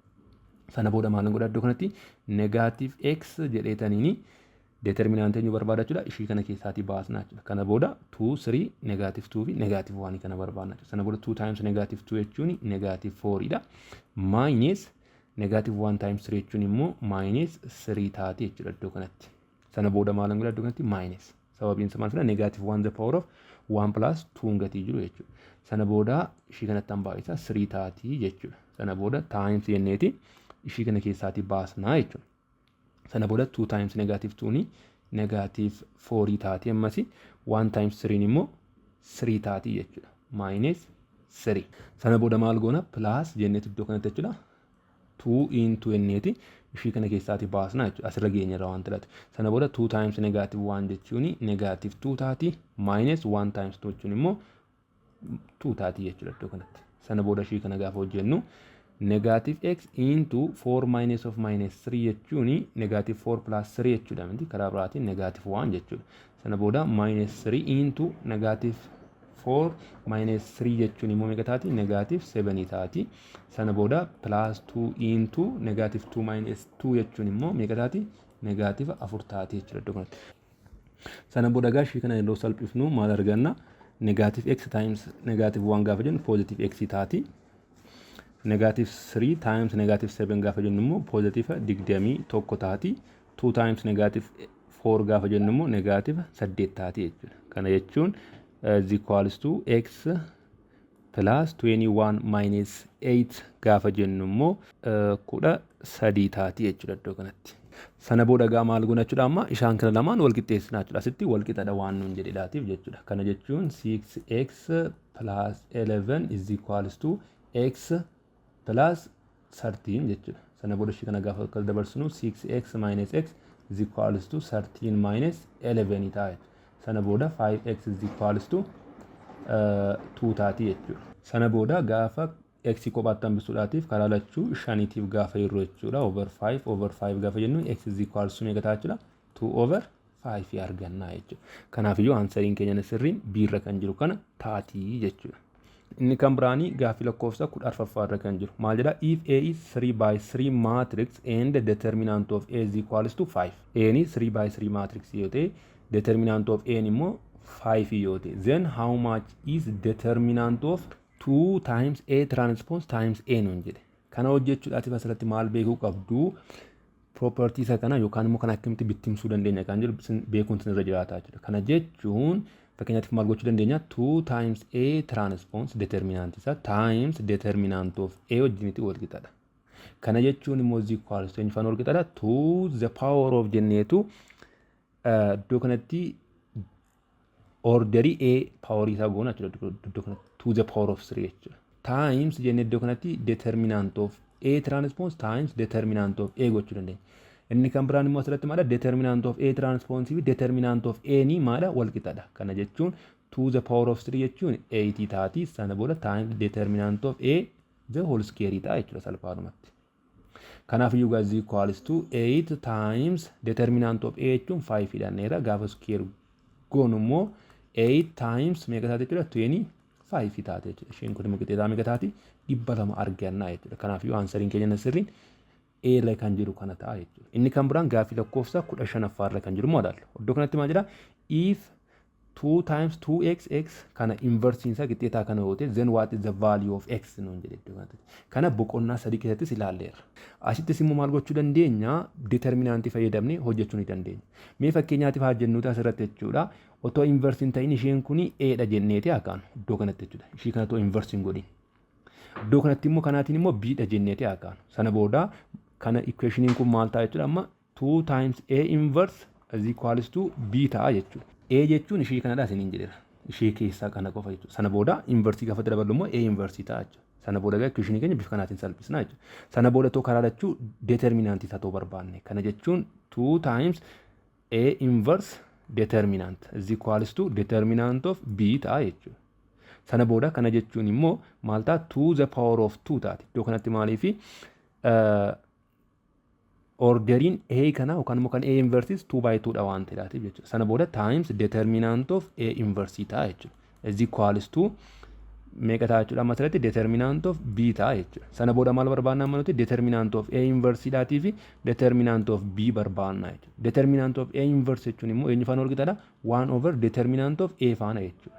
Sana booda maal godha? Iddoo kanatti negative x jedheetaniini determinantii eenyu barbaada jechuudha? Ishii kana keessaatii baasna jechuudha. Kana booda 2, 3, negative 2 fi negative 1 kana barbaadna jechuudha. Sana booda 2 times negative 2 jechuun negative 4 dha. Minus negative 1 times 3 jechuun immoo minus 3 taati jechuudha iddoo kanatti. Sana booda maal godha iddoo kanatti? Minus. Sababiin isaa maal fida? Negative 1 the power of 1 plus 2 gatii jiru jechuudha. Sana booda ishii kanatti hambaa isa 3 taati jechuudha. Sana booda times jenneeti ishii kana keessaatii baasnaa jechuudha. Sana booda 2 times negative 2 ni negative 4 taati, ammas 1 times 3 immoo 3 taati jechuudha. Minus 3. Sana booda maal goona? Plus jenneeti iddoo kanatti jechuudha. 2 into jenneeti ishii kana keessaatii baasna jechuudha. Asirra geenyerra waan ta'eef. Sana booda 2 times negative 1 jechuun negative 2 taati, minus 1 times 2 jechuun immoo 2 taati jechuudha iddoo kanatti. Sana booda ishii kana gaafa hojjennu negative x into 4 minus of minus 3 jechuun negative 4 plus 3 jechuudha miti? Karaa biraatiin negative 1 jechuudha. Sana booda minus 3 into negative 4 minus 3 jechuun immoo meeqa taati? Negative 7 taati. Sana booda plus 2 into negative 2 minus 2 jechuun immoo meeqa taati? Negative 4 taati jechuudha iddoo kanatti. Sana booda gaa ishii kana yeroo salphifnu maal arganna? Negative x times negative 1 gaafa jennu positive x taati. Negative 3 times negative 7 gaafa jennu immoo positive 21 taati. 2 times negative 4 gaafa jennu immoo negative 8 taati jechuudha. Kana jechuun is equals to x plus 21 minus 8 gaafa jennu immoo 13 taati jechuudha iddoo kanatti. Sana booda gaa maal goona jechuudha? Amma isaan kana lamaan wal qixxeessinaa jechuudha. Asitti wal qixadha waan nuun jedhedhaatiif jechuudha. Kana jechuun 6x plus 11 is equals to x plus 13 jechuudha. Sana booda ishee kana gaafa akkas dabarsinu, 6x minus x is equals to 13 minus 11 ta'a jechuudha. Sana booda 5x is equals to 2 taati jechuudha. Sana booda gaafa x kophaatti hambisuudhaatiif karaa lachuu shaniitiif gaafa hirru jechuudha. Over 5 over 5 gaafa jennu, x is equals to meeqa ta'a jechuudha? 2 over 5 argannaa jechuudha. Kanaafiyyuu answeriin keenya sirriin B irra kan jiru kana taatii jechuudha. Inni kan biraanii gaaffii lakkoofsa 14ffaa irra kan jiru maal jedha? If A is 3 by 3 matrix and the determinant of A is equals to 5. A ni 3 by 3 matrix yoo ta'e, determinant of A immoo 5 yoo ta'e, then how much is determinant of 2 times A transpose times A nuun jedhe. Kana hojjechuudhaatiif asirratti maal beekuu qabdu? Property isa kana yookaan immoo kan akkamitti bittimsuu dandeenya kan jedhu beekuun sinirra jiraataa jechuudha. Kana jechuun fakkeenyaatiif maal gochuu dandeenya? 2 times A transpose determinant isaa times determinant of A wajjinitti wal qixadha. Kana jechuun immoo is equals to eenyu faana wal qixadha? 2 the power of jenneetu iddoo kanatti orderii A powerii isaa goona jechuudha, iddoo kanatti 2 the power of 3 jechuudha. Times jennee iddoo kanatti determinant of A transpose times determinant of A gochuu dandeenya. Inni kan biraan immoo asirratti maadha? Determinant of A transpose fi determinant of A ni maadha? Wal qixadha. Kana jechuun 2 the power of 3 jechuun 8 taati. Sana booda times determinant of A the whole square ta'a jechuudha salphaadhumatti. Kanaaf iyyuu is equals to 8 times determinant of A jechuun 5 hidhanneera, gaafa square goonu immoo 8 times meeqa taate jechuudha? 25 taate jechuudha. Isheen kun immoo qixxeetaa meeqa taati? 200 argannaa jechuudha. Kanaaf iyyuu answeriin keenya sirriin A irra kan jiru kana ta'a jechuudha. Inni kan biraan gaaffii lakkoofsa 15ffaa irra kan jiru immoo ilaallu. Iddoo kanatti maal jedha? If 2 times 2x x kana inversiin isaa qixxeetaa kana yoo ta'e, then what is the value of x nuun jedhe iddoo kanatti. Kana boqonnaa sadii keessattis ilaalleerra. Asittis immoo maal gochuu dandeenya? Determinantii fayyadamnee hojjechuu ni dandeenya. Mee fakkeenyaatiif haa jennuuti asirratti jechuudha. Otoo inversiin ta'in isheen kuni A dha jenneeti haa kaanu iddoo kanatti jechuudha. Ishii kana otoo inversiin godhin. Iddoo kanatti immoo kanaatiin immoo B dha jenneeti haa kaanu. Sana booda kana equationiin kun maal ta'a jechuudha? Amma 2 times A inverse is equals to B ta'a jechuudha. A jechuun ishii kanadha isiniin jedheera. Ishee keessaa kana qofa jechuudha. Sana booda inversii gaafa daballu immoo A inversii ta'a jechuudha. Sana booda egaa equationii keenya bifa kanaatiin salphisna jechuudha. Sana booda too karaa lachuu determinantii isaa ta'uu barbaanne. Kana jechuun 2 times A inverse determinant is equals to determinant of B ta'a jechuudha. Sana booda kana jechuun immoo maal ta'a? 2 the power of 2 taati. Iddoo kanatti maaliifi orderiin A kana yookaan immoo kan A inverse 2 by 2 dha waan ta'eef jechuudha. Sana booda times determinant of A inverse ta'a jechuudha. Is equals to meeqa ta'a jechuudha? Amma asirratti determinant of B ta'a jechuudha. Sana booda maal barbaanna amma nuti? Determinant of A inverse dhaatii fi determinant of B barbaanna jechuudha. Determinant of A inverse jechuun immoo eenyu faana wal qixaadha? 1 over determinant of A faana jechuudha.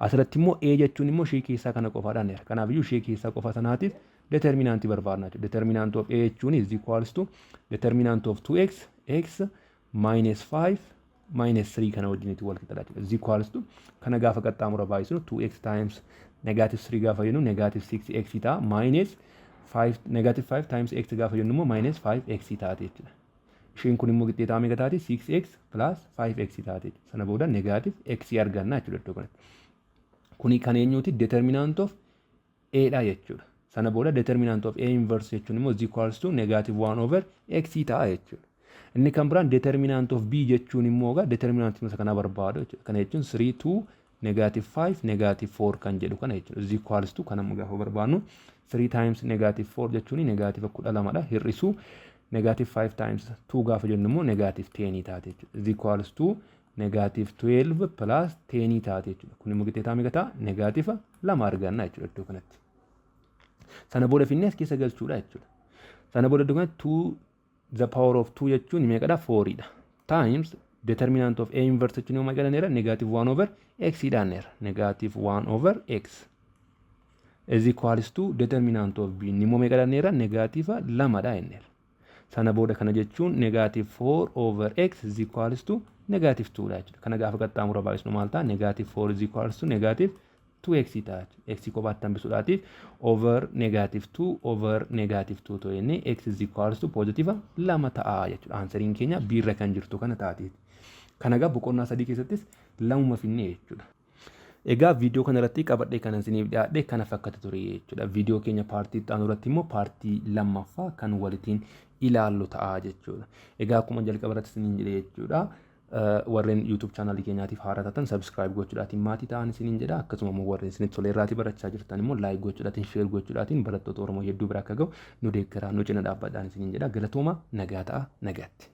Asirratti immoo A jechuun immoo ishee keessaa kana qofaadhaan jira. Kanaafiyyuu ishee keessaa qofa sanaatiif determinantii barbaadna jechuudha. Determinant of A jechuun is equals to determinant of 2x x minus 5 minus 3 kana wajjinitti wal qixaadha jechuudha. Is equals to kana gaafa qaxxaamura baay'isnu, 2x times negative 3 gaafa jennu negative 6x ta'a, minus 5, negative 5 times x gaafa jennu immoo minus 5x taate jechuudha. Isheen kun immoo qixxeetaa meeqa taati? 6x plus 5x taate. Sana booda negative x arganna jechuudha iddoo kanatti. Kuni kan eenyuti? Determinant of A dha jechuudha. Sana booda determinant of A inverse jechuun immoo is equals to negative 1 over x ta'a jechuudha. Inni kan biraan determinant of B jechuun immoo egaa determinant isa kana barbaadu jechuudha. Kana jechuun 3 2 negative 5 negative 4 kan jedhu kana jechuudha. Is equals to kana gaafa barbaadnu, 3 times negative 4 jechuun negative 12 dha, hir'isuu negative 5 times 2 gaafa jennu immoo negative 10 taate jechuudha. Is equals to negative 12 plus 10 taate jechuudha. Kun immoo qixxeetaa meeqa ta'a? Negative 2 arganna jechuudha iddoo kanatti. Sana booda finnee as keessa galchuudha jechuudha. Sana booda iddoo kanatti 2 the power of 2 jechuun meeqadha? 4 dha. Times determinant of A inverse jechuun immoo meeqa dhaneera? Negative 1 over x dhaneera. Negative 1 over x is equals to determinant of B inni immoo meeqa dhaneera? Negative 2 dha jenneera. Sana booda kana jechuun negative 4 over x is equals to negative 2 dha jechuudha. Kana gaafa qaxxaamura baay'isnu maal ta'a? Negative 4 is equals to negative 2x ta'a jechuudha. X kophaatti hambisuudhaatiif over negative 2 over negative 2 ta'e jennee, x is equals to positive 2 ta'a jechuudha. Answeriin keenya B irra kan jirtu kana taate. Kana egaa boqonnaa sadii keessattis lamuma finnee jechuudha. Egaa viidiyoo kana irratti qabadhee kanan isiniif dhiyaadhe kana fakkaata ture jechuudha. Viidiyoo keenya part itti aanu irratti immoo part lammaffaa kan walitiin ilaallu ta'a jechuudha. Egaa akkuma jalqaba irratti isiniin jedhe jechuudha. Warreen YouTube channelii keenyaatiif haaraa taatan subscribe gochuudhaatiin maatii ta'an isiniin jedha. Akkasuma immoo warreen isinitti tolee irraatii barachaa jirtan immoo like gochuudhaatiin, share gochuudhaatiin barattoota Oromoo hedduu bira akka ga'u nu deeggaraa, nu cina dhaabbadhaan isiniin jedha. Galatooma, nagaa ta'a, nagaatti.